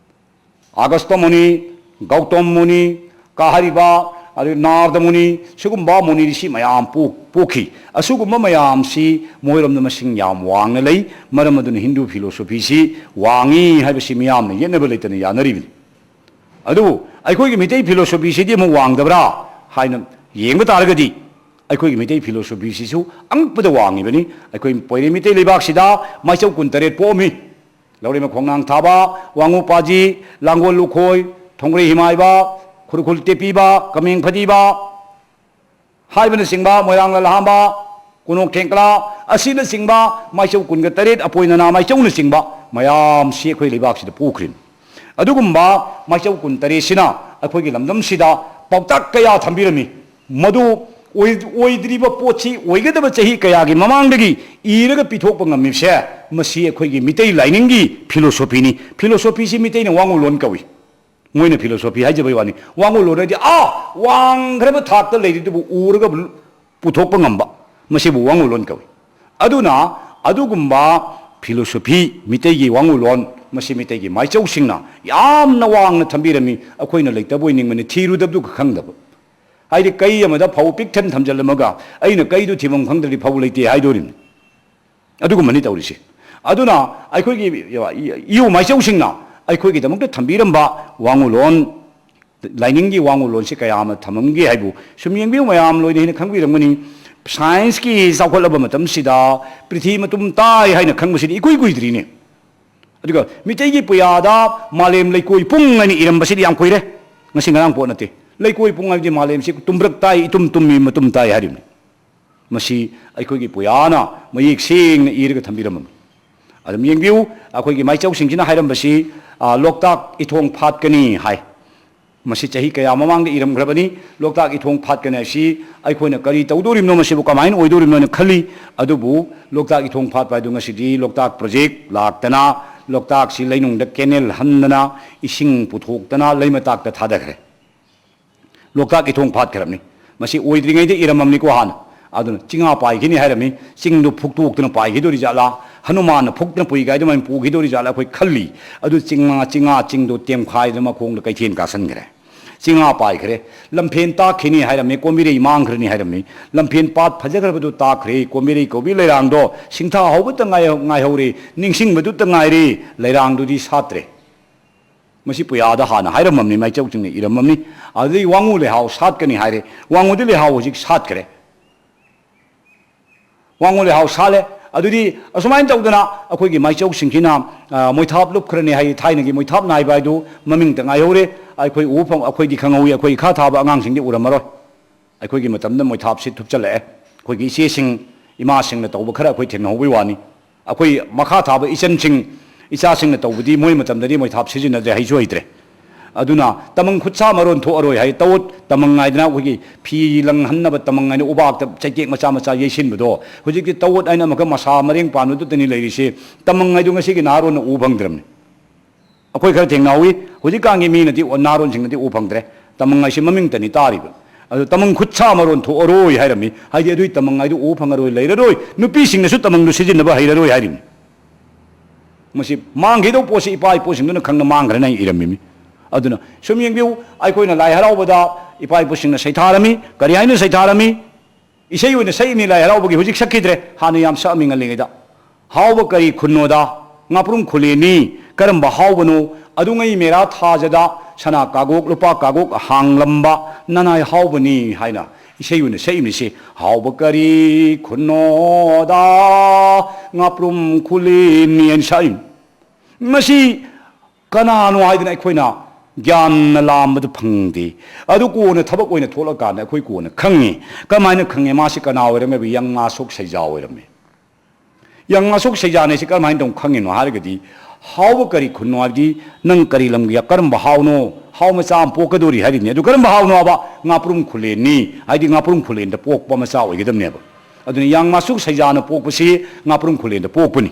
ꯑꯒꯁꯇ ꯃꯨꯅꯤ, ꯒꯧꯇꯝ ꯃꯨꯅꯤ, ꯀꯥꯍꯔꯤꯕ, ꯑꯗꯨꯒ ꯅꯥꯔꯗ ꯃꯨꯅꯤ, ꯁꯤꯒꯨꯝꯕ ꯃꯨꯅꯤ ꯔꯤꯁꯤ ꯃꯌꯥꯝ ꯄꯣꯛ-, ꯄꯣꯛꯈꯤ꯫ ꯑꯁꯤꯒꯨꯝꯕ ꯃꯌꯥꯝꯁꯤ ꯃꯣꯏꯔꯣꯝꯗ ꯃꯁꯤꯡ ꯌꯥꯝ ꯋꯥꯡꯅ ꯂꯩ꯫ ꯃꯔꯝ ꯑꯗꯨꯅ ꯍꯤꯟꯗꯨ ꯐꯤꯂꯣꯁꯣꯐꯤꯁꯤ ꯋꯥꯡꯉꯤ ꯍꯥꯏꯕꯁꯤ ꯃꯤꯌꯥꯝꯅ ꯌꯦꯠꯅꯕ ꯂꯩꯇꯅ ꯌꯥꯅꯔꯤꯕꯅꯤ꯫ ꯑꯗꯨꯕꯨ ꯑꯩꯈꯣꯏꯒꯤ ꯃꯤꯇꯩ ꯐꯤꯂꯣꯁꯣꯐꯤꯁꯤꯗꯤ ꯑꯃꯨꯛ ꯋꯥꯡꯗꯕ꯭ꯔꯥ ꯍꯥꯏꯅ ꯌꯦꯡꯕ ꯇꯥꯔꯒꯗꯤ, ꯑꯩꯈꯣꯏꯒꯤ ꯃꯤꯇꯩ ꯐꯤꯂꯣꯁꯣꯐꯤꯁꯤꯁꯨ ꯑꯉꯛꯄꯗ ꯋꯥꯡꯉꯤꯕꯅꯤ꯫ ꯑꯩꯈꯣꯏ ꯄꯣꯏꯔꯩ ꯃꯤꯇꯩ ꯂꯩꯕꯥꯛꯁꯤꯗ ꯃꯥꯏꯆꯧ ꯀꯨꯟꯇꯔꯦꯠ ꯄꯣꯛꯑꯝꯃꯤ꯫ ꯂꯧꯔꯦꯝꯕ ꯈꯣꯡꯅꯥꯡ ꯊꯥꯕ, ꯋꯥꯉꯨ ꯄꯥꯖꯤ, ꯂꯥꯡꯒꯣꯜ ꯂꯨꯈꯣꯏ, ꯊꯣꯡꯒ꯭ꯔꯩ ꯍꯤꯃꯥꯏꯕ, ꯈꯨꯔꯈꯨꯜ ꯇꯦꯄꯤꯕ, ꯀꯃꯦꯡ ꯐꯗꯤꯕ ꯍꯥꯏꯕꯅꯆꯤꯡꯕ, ꯃꯣꯏꯔꯥꯡ ꯂꯜꯍꯥꯝꯕ, ꯀꯣꯅꯣꯛ ꯊꯦꯡꯀꯂꯥ ꯑꯁꯤꯅꯆꯤꯡꯕ ꯃꯥꯏꯆꯧ ꯀꯨꯟꯒ ꯇꯔꯦꯠ, ꯑꯄꯣꯏ ꯅꯅꯥ ꯃꯥꯏꯆꯧꯅꯆꯤꯡꯕ ꯃꯌꯥꯝꯁꯤ ꯑꯩꯈꯣꯏ ꯂꯩꯕꯥꯛꯁꯤꯗ ꯄꯣꯛꯈ꯭ꯔꯤꯅꯤ꯫ ꯑꯗꯨꯒꯨꯝꯕ ꯃꯥꯏꯆꯧ ꯀꯨꯟꯇꯔꯦꯠꯁꯤꯅ ꯑꯩꯈꯣꯏꯒꯤ ꯂꯝꯗꯝꯁꯤꯗ ꯄꯥꯎꯇꯥꯛ ꯀꯌꯥ ꯊꯝꯕꯤꯔꯝꯃꯤ꯫ ꯃꯗꯨ ꯑꯣꯏ-, ꯑꯣꯏꯗ꯭ꯔꯤꯕ ꯄꯣꯠꯁꯤ ꯑꯣꯏꯒꯗꯕ ꯆꯍꯤ ꯀꯌꯥꯒꯤ ꯃꯃꯥꯡꯗꯒꯤ ꯏꯔꯒ ꯄꯤꯊꯣꯛꯄ ꯉꯝꯃꯤꯕꯁꯦ, ꯃꯁꯤ ꯑꯩꯈꯣꯏꯒꯤ ꯃꯤꯇꯩ ꯂꯥꯏꯅꯤꯡꯒꯤ ꯐꯤꯂꯣꯁꯣꯐꯤꯅꯤ꯫ ꯐꯤꯂꯣꯁꯣꯐꯤꯁꯤ ꯃꯤꯇꯩꯅ ꯋꯥꯉꯨꯂꯣꯟ ꯀꯧꯏ꯫ ꯃꯣꯏꯅ ꯐꯤꯂꯣꯁꯣꯐꯤ ꯍꯥꯏꯖꯕꯩ ꯋꯥꯅꯤ꯫ ꯋꯥꯉꯨꯂꯣꯟ ꯍꯥꯏꯗꯤ, ꯑꯥ, ꯋꯥꯡꯈ꯭ꯔꯕ ꯊꯥꯛꯇ ꯂꯩꯔꯤꯗꯨꯕꯨ ꯎꯔꯒ ꯄꯨꯊꯣꯛꯄ ꯉꯝꯕ, ꯃꯁꯤꯕꯨ ꯋꯥꯉꯨꯂꯣꯟ ꯀꯧꯏ꯫ ꯑꯗꯨꯅ ꯑꯗꯨꯒꯨꯝꯕ ꯐꯤꯂꯣꯁꯣꯐꯤ, ꯃꯤꯇꯩꯒꯤ ꯋꯥꯉꯨꯂꯣꯟ, ꯃꯁꯤ ꯃꯤꯇꯩꯒꯤ ꯃꯥꯏꯆꯧꯁꯤꯡꯅ ꯌꯥꯝꯅ ꯋꯥꯡꯅ ꯊꯝꯕꯤꯔꯝꯃꯤ꯫ ꯑꯩꯈꯣꯏꯅ ꯂꯩꯇꯕ ꯑꯣꯏꯅꯤꯡꯕꯅꯤ, ꯊꯤꯔꯨꯗꯕꯗꯨ ꯈꯪꯗꯕ꯫ ꯍꯥꯏꯗꯤ, ꯀꯩ ꯑꯃꯗ ꯐꯧ ꯄꯤꯛ ꯊꯟ ꯊꯝꯖꯤꯜꯂꯝꯃꯒ ꯑꯩꯅ ꯀꯩꯗꯨ ꯊꯤꯐꯝ ꯈꯪꯗ꯭ꯔꯗꯤ ꯐꯧ ꯂꯩꯇꯦ ꯍꯥꯏꯗꯣꯔꯤꯕꯅꯤ꯫ ꯑꯗꯨꯒꯨꯝꯕꯅꯤ ꯇꯧꯔꯤꯁꯦ꯫ ꯑꯗꯨꯅ ꯑꯩꯈꯣꯏꯒꯤ ꯏꯌꯨ ꯃꯥꯏꯆꯧꯁꯤꯡꯅ ꯑꯩꯈꯣꯏꯒꯤꯗꯃꯛꯇ ꯊꯝꯕꯤꯔꯝꯕ ꯋꯥꯉꯨꯂꯣꯟ, ꯂꯥꯏꯅꯤꯡꯒꯤ ꯋꯥꯉꯨꯂꯣꯟꯁꯦ ꯀꯌꯥ ꯑꯃ ꯊꯝꯃꯝꯒꯦ ꯍꯥꯏꯕꯨ ꯁꯨꯝ ꯌꯦꯡꯕꯤꯌꯨ꯫ ꯃꯌꯥꯝ ꯂꯣꯏꯅ ꯍꯦꯟꯅ ꯈꯪꯕꯤꯔꯝꯒꯅꯤ꯫ ꯁꯥꯏꯟꯁꯀꯤ ꯆꯥꯎꯈꯠꯂꯕ ꯃꯇꯝꯁꯤꯗ ꯄ꯭ꯔꯤꯊꯤ ꯃꯇꯨꯝ ꯇꯥꯏ ꯍꯥꯏꯅ ꯈꯪꯕꯁꯤꯗꯤ ꯏꯀꯨꯏ ꯀꯨꯏꯗ꯭ꯔꯤꯅꯦ꯫ ꯑꯗꯨꯒ ꯃꯤꯇꯩꯒꯤ ꯄꯨꯌꯥꯗ "ꯃꯥꯂꯦꯝ ꯂꯩꯀꯣꯏ ꯄꯨꯡ" ꯍꯥꯏꯅ ꯏꯔꯝꯕꯁꯤꯗꯤ ꯌꯥꯝ ꯀꯨꯏꯔꯦ, ꯉꯁꯤ ꯉꯔꯥꯡ ꯄꯣꯠ ꯅꯠꯇꯦ꯫ ꯂꯩꯀꯣꯏ ꯄꯨꯡ ꯍꯥꯏꯕꯗꯤ ꯃꯥꯂꯦꯝꯁꯤ ꯇꯨꯝꯕ꯭ꯔꯛ ꯇꯥꯏ, ꯏꯇꯨꯝ ꯇꯨꯝꯃꯤ, ꯃꯇꯨꯝ ꯇꯥꯏ ꯍꯥꯏꯔꯤꯕꯅꯤ꯫ ꯃꯁꯤ ꯑꯩꯈꯣꯏꯒꯤ ꯄꯨꯌꯥꯅ ꯃꯌꯦꯛ ꯁꯦꯡꯅ ꯏꯔꯒ ꯊꯝꯕꯤꯔꯝꯃꯤ꯫ ꯑꯗꯨꯝ ꯌꯦꯡꯕꯤꯌꯨ, ꯑꯩꯈꯣꯏꯒꯤ ꯃꯥꯏꯆꯧꯁꯤꯡꯁꯤꯅ ꯍꯥꯏꯔꯝꯕꯁꯤ, ꯑ, "ꯂꯣꯛꯇꯥꯛ ꯏꯊꯣꯡ ꯐꯥꯠꯀꯅꯤ" ꯍꯥꯏ꯫ ꯃꯁꯤ ꯆꯍꯤ ꯀꯌꯥ ꯃꯃꯥꯡꯗ ꯏꯔꯝꯈ꯭ꯔꯕꯅꯤ꯫ "ꯂꯣꯛꯇꯥꯛ ꯏꯊꯣꯡ ꯐꯥꯠꯀꯅꯤ" ꯍꯥꯏꯁꯤ ꯑꯩꯈꯣꯏꯅ ꯀꯔꯤ ꯇꯧꯗꯣꯔꯤꯕꯅꯣ, ꯃꯁꯤꯕꯨ ꯀꯃꯥꯏꯅ ꯑꯣꯏꯗꯣꯔꯤꯕꯅꯣ ꯍꯥꯏꯅ ꯈꯜꯂꯤ꯫ ꯑꯗꯨꯕꯨ ꯂꯣꯛꯇꯥꯛ ꯏꯊꯣꯡ ꯐꯥꯠꯄ ꯍꯥꯏꯗꯨ ꯉꯁꯤꯗꯤ ꯂꯣꯛꯇꯥꯛ ꯄ꯭ꯔꯣꯖꯦꯛ ꯂꯥꯛꯇꯅ, ꯂꯣꯛꯇꯥꯛꯁꯤ ꯂꯩꯅꯨꯡꯗ ꯀꯦꯅꯦꯜ ꯍꯟꯗꯅ, ꯏꯁꯤꯡ ꯄꯨꯊꯣꯛꯇꯅ ꯂꯩꯃꯇꯥꯛꯇ ꯊꯥꯗꯈ꯭ꯔꯦ꯫ ꯂꯣꯛꯇꯥꯛ ꯏꯊꯣꯡ ꯐꯥꯠꯈ꯭ꯔꯕꯅꯤ꯫ ꯃꯁꯤ ꯑꯣꯏꯗ꯭ꯔꯤꯉꯩꯗ ꯏꯔꯝꯃꯝꯅꯤꯀꯣ ꯍꯥꯟꯅ꯫ ꯑꯗꯨꯅ ꯆꯤꯡꯉꯥ ꯄꯥꯏꯈꯤꯅꯤ ꯍꯥꯏꯔꯝꯃꯤ꯫ ꯆꯤꯡꯗꯨ ꯐꯨꯛꯇꯣꯛꯇꯨꯅ ꯄꯥꯏꯈꯤꯗꯣꯔꯤ ꯖꯥꯠꯂꯥ? ꯍꯅꯨꯃꯥꯟꯅ ꯐꯨꯛꯇꯅ ꯄꯨꯏ ꯀꯥꯏꯗꯨꯃꯥꯏꯅ ꯄꯨꯈꯤꯗꯣꯔꯤ ꯖꯥꯠꯂꯥ ꯑꯩꯈꯣꯏ ꯈꯜꯂꯤ꯫ ꯑꯗꯨ ꯆꯤꯡꯉꯥ, ꯆꯤꯡꯉꯥ ꯆꯤꯡꯗꯨ ꯇꯦꯝꯈꯥꯏꯗꯅ ꯃꯈꯣꯡꯗ ꯀꯩꯊꯦꯟ ꯀꯥꯁꯟꯈ꯭ꯔꯦ꯫ ꯆꯤꯡꯉꯥ ꯄꯥꯏꯈ꯭ꯔꯦ꯫ ꯂꯝꯐꯦꯟ ꯇꯥꯛꯈꯤꯅꯤ ꯍꯥꯏꯔꯝꯃꯤ꯫ ꯀꯣꯝꯕꯤꯔꯩ ꯃꯥꯡꯈ꯭ꯔꯅꯤ ꯍꯥꯏꯔꯝꯃꯤ꯫ ꯂꯝꯐꯦꯟ ꯄꯥꯠ ꯐꯖꯈ꯭ꯔꯕꯗꯨ ꯇꯥꯛꯈ꯭ꯔꯦ꯫ ꯀꯣꯝꯕꯤꯔꯩ ꯀꯧꯕꯤ ꯂꯩꯔꯥꯡꯗꯣ ꯁꯤꯡꯊꯥ ꯍꯧꯕꯇ ꯉꯥꯏ-, ꯉꯥꯏꯍꯧꯔꯦ꯫ ꯅꯤꯡꯁꯤꯡꯕꯗꯨꯇ ꯉꯥꯏꯔꯦ꯫ ꯂꯩꯔꯥꯡꯗꯨꯗꯤ ꯁꯥꯠꯇ꯭ꯔꯦ꯫ ꯃꯁꯤ ꯄꯨꯌꯥꯗ ꯍꯥꯟꯅ ꯍꯥꯏꯔꯝꯃꯝꯅꯤ, ꯃꯥꯏꯆꯧꯁꯤꯡꯅ ꯏꯔꯝꯃꯝꯅꯤ꯫ ꯑꯗꯨꯗꯒꯤ ꯋꯥꯉꯨ ꯂꯩꯍꯥꯎ ꯁꯥꯠꯀꯅꯤ ꯍꯥꯏꯔꯦ꯫ ꯋꯥꯉꯨꯗꯤ ꯂꯩꯍꯥꯎ ꯍꯧꯖꯤꯛ ꯁꯥꯠꯈ꯭ꯔꯦ꯫ ꯋꯥꯉꯨ ꯂꯩꯍꯥꯎ ꯁꯥꯠꯂꯦ꯫ ꯑꯗꯨꯗꯤ ꯑꯁꯨꯃꯥꯏꯅ ꯇꯧꯗꯅ ꯑꯩꯈꯣꯏꯒꯤ ꯃꯥꯏꯆꯧꯁꯤꯡꯁꯤꯅ, ꯑ, ꯃꯣꯏꯊꯥꯞ ꯂꯨꯞꯈ꯭ꯔꯅꯤ ꯍꯥꯏ, ꯊꯥꯏꯅꯒꯤ ꯃꯣꯏꯊꯥꯞ ꯅꯥꯏꯕ ꯍꯥꯏꯗꯨ ꯃꯃꯤꯡꯇ ꯉꯥꯏꯍꯧꯔꯦ꯫ ꯑꯩꯈꯣꯏ ꯎꯕ ꯐꯪ-, ꯑꯩꯈꯣꯏꯗꯤ ꯈꯪꯍꯧꯋꯤ, ꯑꯩꯈꯣꯏ ꯏꯈꯥ ꯊꯥꯕ ꯑꯉꯥꯡꯁꯤꯡꯗꯤ ꯎꯔꯝꯃꯔꯣꯏ꯫ ꯑꯩꯈꯣꯏꯒꯤ ꯃꯇꯝꯗ ꯃꯣꯏꯊꯥꯞꯁꯤ ꯊꯨꯞꯆꯜꯂꯛꯑꯦ꯫ ꯑꯩꯈꯣꯏꯒꯤ ꯏꯆꯦꯁꯤꯡ, ꯏꯃꯥꯁꯤꯡꯅ ꯇꯧꯕ ꯈꯔ ꯑꯩꯈꯣꯏ ꯊꯦꯡꯅꯍꯧꯕꯩ ꯋꯥꯅꯤ꯫ ꯑꯩꯈꯣꯏ ꯃꯈꯥ ꯊꯥꯕ ꯏꯆꯟꯁꯤꯡ, ꯏꯆꯥꯁꯤꯡꯅ ꯇꯧꯕꯗꯤ ꯃꯣꯏ ꯃꯇꯝꯗꯗꯤ ꯃꯣꯏꯊꯥꯞ ꯁꯤꯖꯤꯟꯅꯗ꯭ꯔꯦ, ꯍꯩꯁꯨ ꯍꯩꯇ꯭ꯔꯦ꯫ ꯑꯗꯨꯅ ꯇꯃꯪ ꯈꯨꯠꯁꯥ ꯃꯔꯣꯟ ꯊꯣꯛꯑꯔꯣꯏ ꯍꯥꯏ꯫ ꯇꯋꯠ ꯇꯃꯪ ꯍꯥꯏꯗꯅ ꯑꯩꯈꯣꯏꯒꯤ ꯐꯤ ꯂꯪꯍꯟꯅꯕ ꯇꯃꯪ ꯍꯥꯏꯅ ꯎꯕꯥꯛꯇ ꯆꯩꯇꯦꯛ ꯃꯆꯥ ꯃꯆꯥ ꯌꯩꯁꯤꯟꯕꯗꯣ, ꯍꯧꯖꯤꯛꯇꯤ ꯇꯋꯠ ꯍꯥꯏꯅ ꯑꯃꯈꯛ ꯃꯁꯥ ꯃꯔꯦꯡ ꯄꯥꯟꯕꯗꯨꯇꯅꯤ ꯂꯩꯔꯤꯁꯤ꯫ ꯇꯃꯪ ꯍꯥꯏꯗꯨ ꯉꯁꯤꯒꯤ ꯅꯍꯥꯔꯣꯟꯅ ꯎꯕ ꯐꯪꯗ꯭ꯔꯕꯅꯤ꯫ ꯑꯩꯈꯣꯏ ꯈꯔ ꯊꯦꯡꯅꯍꯧꯋꯤ꯫ ꯍꯧꯖꯤꯛꯀꯥꯟꯒꯤ ꯃꯤꯅꯗꯤ, ꯅꯍꯥꯔꯣꯟꯁꯤꯡꯅꯗꯤ ꯎ ꯐꯪꯗ꯭ꯔꯦ꯫ ꯇꯃꯪ ꯍꯥꯏꯁꯤ ꯃꯃꯤꯡꯇꯅꯤ ꯇꯥꯔꯤꯕ꯫ ꯑꯗꯨ ꯇꯃꯪ ꯈꯨꯠ ꯁꯥ ꯃꯔꯣꯟ ꯊꯣꯛꯑꯔꯣꯏ ꯍꯥꯏꯔꯝꯃꯤ꯫ ꯍꯥꯏꯗꯤ ꯑꯗꯨꯏ ꯇꯃꯪ ꯍꯥꯏꯗꯨ ꯎ ꯐꯪꯉꯔꯣꯏ, ꯂꯩꯔꯔꯣꯏ꯫ ꯅꯨꯄꯤꯁꯤꯡꯅꯁꯨ ꯇꯃꯪꯗꯨ ꯁꯤꯖꯤꯟꯅꯕ ꯍꯩꯔꯔꯣꯏ ꯍꯥꯏꯔꯤꯕꯅꯤ꯫ ꯃꯁꯤ ꯃꯥꯡꯈꯤꯗꯧ ꯄꯣꯠꯁꯤ ꯏꯄꯥ ꯏꯄꯨꯁꯤꯡꯗꯨꯅ ꯈꯪꯅ ꯃꯥꯡꯈ꯭ꯔꯦꯅ ꯑꯩ ꯏꯔꯝꯃꯤꯃꯤ꯫ ꯑꯗꯨꯅ ꯁꯨꯝ ꯌꯦꯡꯕꯤꯌꯨ, ꯑꯩꯈꯣꯏꯅ ꯂꯥꯏ ꯍꯔꯥꯎꯕꯗ ꯏꯄꯥ ꯏꯄꯨꯁꯤꯡꯅ ꯁꯩꯊꯥꯔꯝꯃꯤ꯫ ꯀꯔꯤ ꯍꯥꯏꯅ ꯁꯩꯊꯥꯔꯝꯃꯤ? ꯏꯁꯩ ꯑꯣꯏꯅ ꯁꯛꯏꯃꯤ ꯂꯥꯏ ꯍꯔꯥꯎꯕꯒꯤ, ꯍꯧꯖꯤꯛ ꯁꯛꯈꯤꯗ꯭ꯔꯦ, ꯍꯥꯟꯅ ꯌꯥꯝ ꯁꯛꯑꯝꯃꯤ ꯉꯜꯂꯤꯉꯩꯗ꯫ ꯍꯥꯎꯕ ꯀꯔꯤ ꯈꯨꯟꯅꯣꯗ, ꯉꯥꯄ꯭ꯔꯨꯝ ꯈꯨꯂꯦꯟꯅꯤ, ꯀꯔꯝꯕ ꯍꯥꯎꯕꯅꯣ? ꯑꯗꯨꯉꯩ ꯃꯦꯔꯥ ꯊꯥꯖꯗ, ꯁꯅꯥ ꯀꯥꯒꯣꯛ ꯂꯨꯄꯥ ꯀꯥꯒꯣꯛ ꯍꯥꯡꯂꯝꯕ ꯅꯅꯥꯏ ꯍꯥꯎꯕꯅꯤ ꯍꯥꯏꯅ ꯏꯁꯩ ꯑꯣꯏꯅ ꯁꯛꯏꯃꯤꯁꯤ, ꯍꯥꯎꯕ ꯀꯔꯤ ꯈꯨꯟꯅꯣꯗ, ꯉꯥꯄ꯭ꯔꯨꯝ ꯈꯨꯂꯦꯟꯅꯤ ꯍꯥꯏꯅ ꯁꯛꯏꯃꯤ꯫ ꯃꯁꯤ ꯀꯅꯥꯅꯣ ꯍꯥꯏꯗꯅ ꯑꯩꯈꯣꯏꯅ ꯒ꯭ꯌꯥꯟꯅ ꯂꯥꯝꯕꯗꯨ ꯐꯪꯗꯦ꯫ ꯑꯗꯨ ꯀꯣꯟꯅ ꯊꯕꯛ ꯑꯣꯏꯅ ꯊꯣꯛꯂꯀꯥꯟꯗ ꯑꯩꯈꯣꯏ ꯀꯣꯟꯅ ꯈꯪꯉꯤ꯫ ꯀꯃꯥꯏꯅ ꯈꯪꯉꯤ? ꯃꯥꯁꯤ ꯀꯅꯥ ꯑꯣꯏꯔꯝꯃꯦꯕ? ꯌꯪ ꯃꯥꯁꯣꯛ ꯁꯩꯖꯥ ꯑꯣꯏꯔꯝꯃꯤ꯫ ꯌꯪ ꯃꯥꯁꯣꯛ ꯁꯩꯖꯥꯅ ꯁꯤ ꯀꯔꯝꯍꯥꯏꯅ ꯇꯧꯅ ꯈꯪꯉꯤꯅꯣ ꯍꯥꯏꯔꯒꯗꯤ, ꯍꯥꯎꯕ ꯀꯔꯤ ꯈꯨꯟꯅꯣ ꯍꯥꯏꯕꯗꯤ, ꯅꯪ ꯀꯔꯤ ꯂꯝꯒꯤ, ꯀꯔꯝꯕ ꯍꯥꯎꯅꯣ? ꯍꯥꯎ ꯃꯆꯥ ꯑꯃ ꯄꯣꯛꯀꯗꯣꯔꯤ ꯍꯥꯏꯔꯤꯕꯅꯤ꯫ ꯑꯗꯨ ꯀꯔꯝꯕ ꯍꯥꯎꯅꯣ ꯍꯥꯏꯕ? ꯉꯥꯄ꯭ꯔꯨꯝ ꯈꯨꯂꯦꯟꯅꯤ꯫ ꯍꯥꯏꯗꯤ ꯉꯥꯄ꯭ꯔꯨꯝ ꯈꯨꯂꯦꯟꯗ ꯄꯣꯛꯄ ꯃꯆꯥ ꯑꯣꯏꯒꯗꯕꯅꯦꯕ꯫ ꯑꯗꯨꯅ ꯌꯪ ꯃꯥꯁꯣꯛ ꯁꯩꯖꯥꯅ ꯄꯣꯛꯄꯁꯤ ꯉꯥꯄ꯭ꯔꯨꯝ ꯈꯨꯂꯦꯟꯗ ꯄꯣꯛꯄꯅꯤ꯫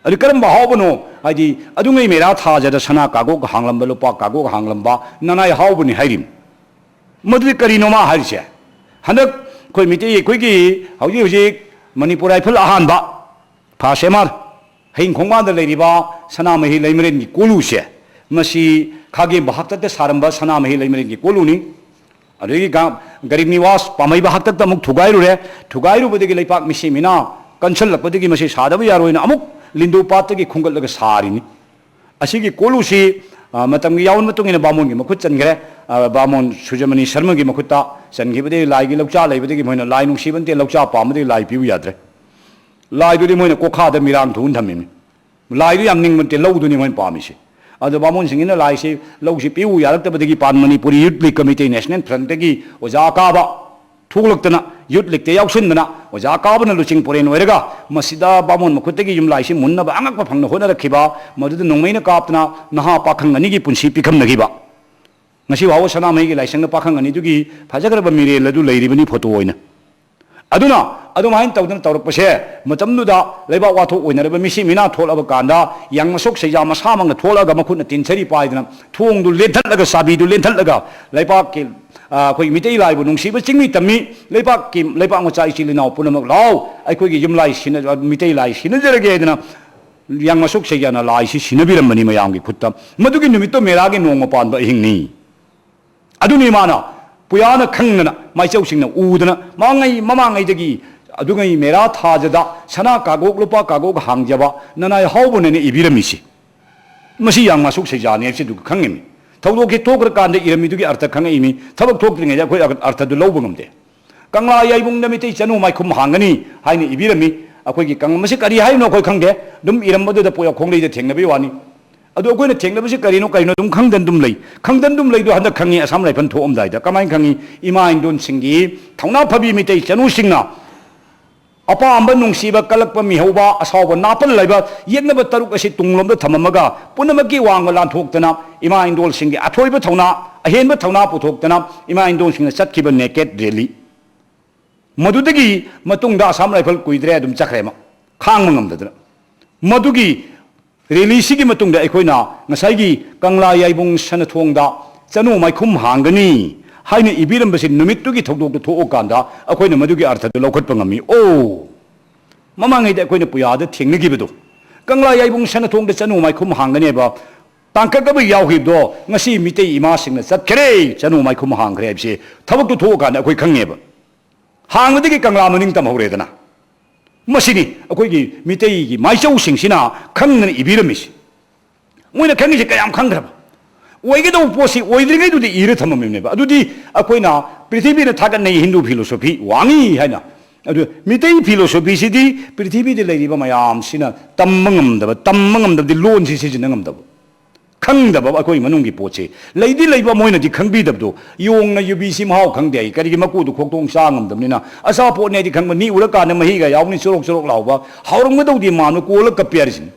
ꯑꯗꯨ ꯀꯔꯝꯕ ꯍꯥꯎꯕꯅꯣ? ꯍꯥꯏꯗꯤ ꯑꯗꯨꯉꯩ ꯃꯦꯔꯥ ꯊꯥꯖꯗ ꯁꯅꯥ ꯀꯥꯒꯣꯛ ꯍꯥꯡꯂꯝꯕ, ꯂꯨꯄꯥ ꯀꯥꯒꯣꯛ ꯍꯥꯡꯂꯝꯕ ꯅꯅꯥꯏ ꯍꯥꯎꯕꯅꯤ ꯍꯥꯏꯔꯤꯕꯅꯤ꯫ ꯃꯗꯨꯗꯤ ꯀꯔꯤꯅꯣ ꯃꯥ ꯍꯥꯏꯔꯤꯁꯦ? ꯍꯟꯗꯛ ꯑꯩꯈꯣꯏ ꯃꯤꯇꯩ, ꯑꯩꯈꯣꯏꯒꯤ ꯍꯧꯖꯤꯛ ꯍꯧꯖꯤꯛ ꯃꯅꯤꯄꯨꯔ ꯔꯥꯏꯐꯜ ꯑꯍꯥꯟꯕ, ꯐꯥꯔꯁ ꯑꯦꯝ ꯑꯥꯔ, ꯍꯌꯤꯡ ꯈꯣꯡꯕꯥꯟꯗ ꯂꯩꯔꯤꯕ ꯁꯅꯥꯃꯍꯤ ꯂꯩꯃꯔꯦꯟꯒꯤ ꯀꯣꯂꯨꯁꯦ, ꯃꯁꯤ ꯈꯥꯒꯦꯝꯕ ꯍꯥꯛꯇꯛꯇ ꯁꯥꯔꯝꯕ ꯁꯅꯥꯃꯍꯤ ꯂꯩꯃꯔꯦꯟꯒꯤ ꯀꯣꯂꯨꯅꯤ꯫ ꯑꯗꯨꯗꯒꯤ ꯒ-, ꯒꯔꯤꯕ ꯅꯤꯋꯥꯁ ꯄꯥꯝꯍꯩꯕ ꯍꯥꯛꯇꯛꯇ ꯑꯃꯨꯛ ꯊꯨꯒꯥꯏꯔꯨꯔꯦ꯫ ꯊꯨꯒꯥꯏꯔꯨꯕꯗꯒꯤ ꯂꯩꯄꯥꯛ ꯃꯤꯁꯤ ꯃꯤꯅꯥ ꯀꯟꯁꯤꯜꯂꯛꯄꯗꯒꯤ ꯃꯁꯤ ꯁꯥꯗꯕ ꯌꯥꯔꯣꯏꯅ ꯑꯃꯨꯛ ꯂꯤꯟꯗꯨ ꯄꯥꯠꯇꯒꯤ ꯈꯣꯝꯒꯠꯂꯒ ꯁꯥꯔꯤꯅꯤ꯫ ꯑꯁꯤꯒꯤ ꯀꯣꯂꯨꯁꯤ, ꯑ, ꯃꯇꯝꯒꯤ ꯌꯥꯎꯕꯒꯤ ꯃꯇꯨꯡ ꯏꯟꯅ ꯕꯥꯃꯣꯟꯒꯤ ꯃꯈꯨꯠ ꯆꯟꯈ꯭ꯔꯦ꯫ ꯑ, ꯕꯥꯃꯣꯟ ꯁꯨꯖꯃꯅꯤ ꯁꯔꯃꯒꯤ ꯃꯈꯨꯠꯇ ꯆꯟꯈꯤꯕꯗꯒꯤ ꯂꯥꯏꯒꯤ ꯂꯧꯆꯥ ꯂꯩꯕꯗꯒꯤ ꯃꯣꯏꯅ ꯂꯥꯏ ꯅꯨꯡꯁꯤꯕ ꯅꯠꯇꯦ, ꯂꯧꯆꯥ ꯄꯥꯝꯕꯗꯒꯤ ꯂꯥꯏ ꯄꯤꯌꯨ ꯌꯥꯗ꯭ꯔꯦ꯫ ꯂꯥꯏꯗꯨꯗꯤ ꯃꯣꯏꯅ ꯀꯣꯈꯥꯗ ꯃꯤꯔꯥꯡ ꯊꯣꯛꯍꯟ ꯊꯝꯃꯤꯅꯤ꯫ ꯂꯥꯏꯗꯨ ꯌꯥꯝ ꯅꯤꯡꯕ ꯅꯠꯇꯦ, ꯂꯧꯗꯨꯅꯤ ꯃꯣꯏꯅ ꯄꯥꯝꯃꯤꯁꯦ꯫ ꯑꯗꯣ ꯕꯥꯃꯣꯟꯁꯤꯡꯁꯤꯅ ꯂꯥꯏꯁꯤ, ꯂꯧꯁꯤ ꯄꯤꯌꯨ ꯌꯥꯔꯛꯇꯕꯗꯒꯤ Pan Manipuri Youth League Committee, National Front ꯇꯒꯤ ꯑꯣꯖꯥ ꯑꯀꯥꯕ ꯊꯣꯛꯂꯛꯇꯅ, ꯌꯨꯠ ꯂꯤꯛꯇ ꯌꯥꯎꯁꯤꯟꯗꯅ, ꯑꯣꯖꯥ ꯑꯀꯥꯕꯅ ꯂꯨꯆꯤꯡ ꯄꯨꯔꯦꯟ ꯑꯣꯏꯔꯒ ꯃꯁꯤꯗ ꯕꯥꯃꯣꯟ ꯃꯈꯨꯠꯇꯒꯤ ꯌꯨꯝꯂꯥꯏꯁꯤ ꯃꯨꯟꯅꯕ ꯑꯉꯛꯄ ꯐꯪꯅ ꯍꯣꯠꯅꯔꯛꯈꯤꯕ, ꯃꯗꯨꯗ ꯅꯣꯡꯃꯩꯅ ꯀꯥꯞꯇꯅ ꯅꯍꯥ ꯄꯥꯈꯪ ꯑꯅꯤꯒꯤ ꯄꯨꯟꯁꯤ ꯄꯤꯈꯝꯅꯈꯤꯕ꯫ ꯉꯁꯤ ꯐꯥꯎꯕ ꯁꯅꯥꯃꯍꯤꯒꯤ ꯂꯥꯏꯁꯪꯗ ꯄꯥꯈꯪ ꯑꯅꯤꯗꯨꯒꯤ ꯐꯖꯈ꯭ꯔꯕ ꯃꯤꯔꯦꯜ ꯑꯗꯨ ꯂꯩꯔꯤꯕꯅꯤ ꯐꯣꯇꯣ ꯑꯣꯏꯅ꯫ ꯑꯗꯨꯅ ꯑꯗꯨꯃꯥꯏꯅ ꯇꯧꯗꯅ ꯇꯧꯔꯛꯄꯁꯦ, ꯃꯇꯝꯗꯨꯗ ꯂꯩꯕꯥꯛ ꯋꯥꯊꯣꯛ ꯑꯣꯏꯅꯔꯕ ꯃꯤꯁꯤ ꯃꯤꯅꯥ ꯊꯣꯛꯂꯕ ꯀꯥꯟꯗ, ꯌꯥꯡ ꯑꯁꯣꯛ ꯁꯩꯖꯥ ꯃꯁꯥꯃꯛꯅ ꯊꯣꯛꯂꯒ ꯃꯈꯨꯠꯅ ꯇꯤꯟꯁꯔꯤ ꯄꯥꯏꯗꯅ ꯊꯣꯡꯗꯨ ꯂꯦꯟꯊꯠꯂꯒ, ꯆꯥꯕꯤꯗꯨ ꯂꯦꯟꯊꯠꯂꯒ, ꯂꯩꯄꯥꯛꯀꯤ, ꯑ, ꯑꯩꯈꯣꯏ ꯃꯤꯇꯩ ꯂꯥꯏꯕꯨ ꯅꯨꯡꯁꯤꯕ ꯆꯤꯡꯃꯤ ꯇꯝꯃꯤ, ꯂꯩꯄꯥꯛꯀꯤ, ꯂꯩꯄꯥꯛ ꯃꯆꯥ ꯏꯆꯤꯜ ꯏꯅꯥꯎ ꯄꯨꯝꯅꯃꯛ ꯂꯥꯎ, ꯑꯩꯈꯣꯏꯒꯤ ꯌꯨꯝꯂꯥꯏ ꯁꯤꯟꯅ-, ꯃꯤꯇꯩ ꯂꯥꯏ ꯁꯤꯟꯅꯖꯔꯒꯦ ꯍꯥꯏꯗꯅ ꯌꯥꯡ ꯑꯁꯣꯛ ꯁꯩꯖꯥꯅ ꯂꯥꯏꯁꯤ ꯁꯤꯟꯅꯕꯤꯔꯝꯕꯅꯤ ꯃꯌꯥꯝꯒꯤ ꯈꯨꯠꯇ꯫ ꯃꯗꯨꯒꯤ ꯅꯨꯃꯤꯠꯇꯣ ꯃꯦꯔꯥꯒꯤ ꯅꯣꯡꯃ ꯄꯥꯟꯕ ꯑꯍꯤꯡꯅꯤ꯫ ꯑꯗꯨꯅꯤ ꯃꯥꯅ ꯄꯨꯌꯥꯅ ꯈꯪꯗꯅ, ꯃꯥꯏꯆꯧꯁꯤꯡꯅ ꯎꯗꯅ, ꯃꯃꯥꯡꯉꯩ, ꯃꯃꯥꯡꯉꯩꯗꯒꯤ ꯑꯗꯨꯉꯩ ꯃꯦꯔꯥ ꯊꯥꯖꯗ ꯁꯅꯥ ꯀꯥꯒꯣꯛ ꯂꯨꯄꯥ ꯀꯥꯒꯣꯛ ꯍꯥꯡꯖꯕ ꯅꯅꯥꯏ ꯍꯥꯎꯕꯅꯅ ꯏꯕꯤꯔꯝꯃꯤꯁꯤ꯫ ꯃꯁꯤ ꯌꯥꯝ ꯉꯥꯁꯨꯛ ꯁꯩꯖꯥꯅꯤ ꯍꯥꯏꯕꯁꯤ ꯑꯗꯨ ꯈꯪꯉꯤꯃꯤ꯫ ꯊꯧꯗꯣꯛꯁꯤ ꯊꯣꯛꯈ꯭ꯔꯀꯥꯟꯗ ꯏꯔꯝꯃꯤꯗꯨꯒꯤ ꯑꯔꯊ ꯈꯪꯉꯛꯏꯃꯤ꯫ ꯊꯕꯛ ꯊꯣꯛꯇ꯭ꯔꯤꯉꯩꯗ ꯑꯩꯈꯣꯏ ꯑꯔꯊꯗꯨ ꯂꯧꯕ ꯉꯝꯗꯦ꯫ ꯀꯪꯂꯥ ꯌꯥꯏꯕꯨꯡꯗ ꯃꯤꯇꯩ ꯆꯅꯨ ꯃꯥꯏꯈꯨꯝ ꯍꯥꯡꯒꯅꯤ ꯍꯥꯏꯅ ꯏꯕꯤꯔꯝꯃꯤ꯫ ꯑꯩꯈꯣꯏꯒꯤ ꯀꯪ-, ꯃꯁꯤ ꯀꯔꯤ ꯍꯥꯏꯔꯤꯅꯣ ꯑꯩꯈꯣꯏ ꯈꯪꯗꯦ꯫ ꯑꯗꯨꯝ ꯏꯔꯝꯕꯗꯨꯗ ꯄꯣꯌꯥ ꯈꯣꯡꯂꯩꯗ ꯊꯦꯡꯅꯕꯒꯤ ꯋꯥꯅꯤ꯫ ꯑꯗꯨ ꯑꯩꯈꯣꯏꯅ ꯊꯦꯡꯅꯕꯁꯤ ꯀꯔꯤꯅꯣ, ꯀꯔꯤꯅꯣ ꯑꯗꯨꯝ ꯈꯪꯗꯅ ꯑꯗꯨꯝ ꯂꯩ꯫ ꯈꯪꯗꯅ ꯑꯗꯨꯝ ꯂꯩꯗꯣ ꯍꯟꯗꯛ ꯈꯪꯉꯤ, ꯑꯁꯥꯝ ꯔꯥꯏꯐꯜ ꯊꯣꯛꯑꯝꯗꯥꯏꯗ꯫ ꯀꯃꯥꯏꯅ ꯈꯪꯉꯤ? ꯏꯃꯥ ꯏꯟꯗꯣꯟꯁꯤꯡꯒꯤ ꯊꯧꯅꯥ ꯐꯕꯤ ꯃꯤꯇꯩ ꯆꯅꯨꯁꯤꯡꯅ ꯑꯄꯥꯝꯕ, ꯅꯨꯡꯁꯤꯕ, ꯀꯜꯂꯛꯄ, ꯃꯤꯍꯧꯕ, ꯑꯁꯥꯎꯕ, ꯅꯥꯄꯜ ꯂꯩꯕ ꯌꯦꯛꯅꯕ ꯇꯔꯨꯛ ꯑꯁꯤ ꯇꯨꯡꯂꯣꯝꯗ ꯊꯝꯃꯝꯃꯒ ꯄꯨꯝꯅꯃꯛꯀꯤ ꯋꯥꯡꯃ ꯂꯥꯟꯊꯣꯛꯇꯅ ꯏꯃꯥ ꯏꯟꯗꯣꯜꯁꯤꯡꯒꯤ ꯑꯊꯣꯏꯕ ꯊꯧꯅꯥ, ꯑꯍꯦꯟꯕ ꯊꯧꯅꯥ ꯄꯨꯊꯣꯛꯇꯅ ꯏꯃꯥ ꯏꯟꯗꯣꯜꯁꯤꯡꯅ ꯆꯠꯈꯤꯕ ꯅꯦꯀꯦꯠ ꯔꯦꯂꯤ꯫ ꯃꯗꯨꯗꯒꯤ ꯃꯇꯨꯡꯗ ꯑꯁꯥꯝ ꯔꯥꯏꯐꯜ ꯀꯨꯏꯗ꯭ꯔꯦ ꯑꯗꯨꯝ ꯆꯠꯈ꯭ꯔꯦ ꯑꯃ, ꯈꯥꯡꯕ ꯉꯝꯗꯗꯅ꯫ ꯃꯗꯨꯒꯤ ꯔꯦꯂꯤꯁꯤꯒꯤ ꯃꯇꯨꯡꯗ ꯑꯩꯈꯣꯏꯅ ꯉꯁꯥꯏꯒꯤ ꯀꯪꯂꯥ ꯌꯥꯏꯕꯨꯡ ꯁꯅꯊꯣꯡꯗ ꯆꯅꯨ ꯃꯥꯏꯈꯨꯝ ꯍꯥꯡꯒꯅꯤ ꯍꯥꯏꯅ ꯏꯕꯤꯔꯝꯕꯁꯤ ꯅꯨꯃꯤꯠꯇꯨꯒꯤ ꯊꯧꯗꯣꯛꯇꯨ ꯊꯣꯛꯑꯀꯥꯟꯗ ꯑꯩꯈꯣꯏꯅ ꯃꯗꯨꯒꯤ ꯑꯔꯊꯗꯨ ꯂꯧꯈꯠꯄ ꯉꯝꯃꯤ꯫ ꯑꯣ, ꯃꯃꯥꯡꯉꯩꯗ ꯑꯩꯈꯣꯏꯅ ꯄꯨꯌꯥꯗ ꯊꯦꯡꯅꯈꯤꯕꯗꯣ, ꯀꯪꯂꯥ ꯌꯥꯏꯕꯨꯡ ꯁꯅꯊꯣꯡꯗ ꯆꯅꯨ ꯃꯥꯏꯈꯨꯝ ꯍꯥꯡꯒꯅꯦꯕ ꯇꯥꯡꯀꯛ ꯑꯃ ꯌꯥꯎꯈꯤꯕꯗꯣ, ꯉꯁꯤ ꯃꯤꯇꯩ ꯏꯃꯥꯁꯤꯡꯅ ꯆꯠꯈ꯭ꯔꯦ, ꯆꯅꯨ ꯃꯥꯏꯈꯨꯝ ꯍꯥꯡꯈ꯭ꯔꯦ ꯍꯥꯏꯕꯁꯦ ꯊꯕꯛꯇꯨ ꯊꯣꯛꯑꯀꯥꯟꯗ ꯑꯩꯈꯣꯏ ꯈꯪꯉꯦꯕ꯫ ꯍꯥꯡꯕꯗꯒꯤ ꯀꯪꯂꯥ ꯃꯅꯤꯡ ꯇꯝꯍꯧꯔꯦꯗꯅ꯫ ꯃꯁꯤꯅꯤ ꯑꯩꯈꯣꯏꯒꯤ ꯃꯤꯇꯩꯒꯤ ꯃꯥꯏꯆꯧꯁꯤꯡꯁꯤꯅ ꯈꯪꯗꯅ ꯏꯕꯤꯔꯝꯃꯤꯁꯤ꯫ ꯃꯣꯏꯅ ꯈꯪꯉꯤꯁꯦ ꯀꯌꯥꯝ ꯈꯪꯈ꯭ꯔꯕ? ꯑꯣꯏꯒꯗꯧꯕ ꯄꯣꯠꯁꯤ ꯑꯣꯏꯗ꯭ꯔꯤꯉꯩꯗꯨꯗ ꯏꯔ ꯊꯝꯃꯝꯃꯤꯕꯅꯦꯕ꯫ ꯑꯗꯨꯗꯤ ꯑꯩꯈꯣꯏꯅ ꯄ꯭ꯔꯤꯊꯤꯕꯤꯅ ꯊꯥꯒꯠꯅꯩ ꯍꯤꯟꯗꯨ ꯐꯤꯂꯣꯁꯣꯐꯤ ꯋꯥꯡꯉꯤ ꯍꯥꯏꯅ꯫ ꯑꯗꯨ ꯃꯤꯇꯩ ꯐꯤꯂꯣꯁꯣꯐꯤꯁꯤꯗꯤ ꯄ꯭ꯔꯤꯊꯤꯕꯤꯗ ꯂꯩꯔꯤꯕ ꯃꯌꯥꯝꯁꯤꯅ ꯇꯝꯕ ꯉꯝꯗꯕ, ꯇꯝꯕ ꯉꯝꯗꯕꯗꯤ ꯂꯣꯟꯁꯤ ꯁꯤꯖꯤꯟꯅ ꯉꯝꯗꯕ, ꯈꯪꯗꯕ ꯑꯩꯈꯣꯏ ꯃꯅꯨꯡꯒꯤ ꯄꯣꯠꯁꯦ꯫ ꯂꯩꯗꯤ ꯂꯩꯕ ꯃꯣꯏꯅꯗꯤ ꯈꯪꯕꯤꯗꯕꯗꯣ, ꯌꯣꯡꯅ ꯌꯨꯕꯤꯁꯤ ꯃꯍꯥꯎ ꯈꯪꯗꯦ ꯍꯥꯏ꯫ ꯀꯔꯤꯒꯤ? ꯃꯀꯨꯗꯨ ꯈꯣꯛꯇꯣꯛ ꯆꯥ ꯉꯝꯗꯕꯅꯤꯅ꯫ ꯑꯆꯥꯄꯣꯠꯅꯦ ꯍꯥꯏꯗꯤ ꯈꯪꯕ, ꯅꯤꯛꯎꯔꯀꯥꯟꯗ ꯃꯍꯤꯒ ꯌꯥꯎꯅꯤ, ꯆꯣꯔꯣꯛ ꯆꯣꯔꯣꯛ ꯂꯥꯎꯕ, ꯍꯥꯎꯔꯝꯒꯗꯧꯗꯤ ꯃꯥꯟꯕ, ꯀꯣꯜꯂ ꯀꯞꯄꯦ ꯍꯥꯏꯔꯤꯁꯤꯅꯤ꯫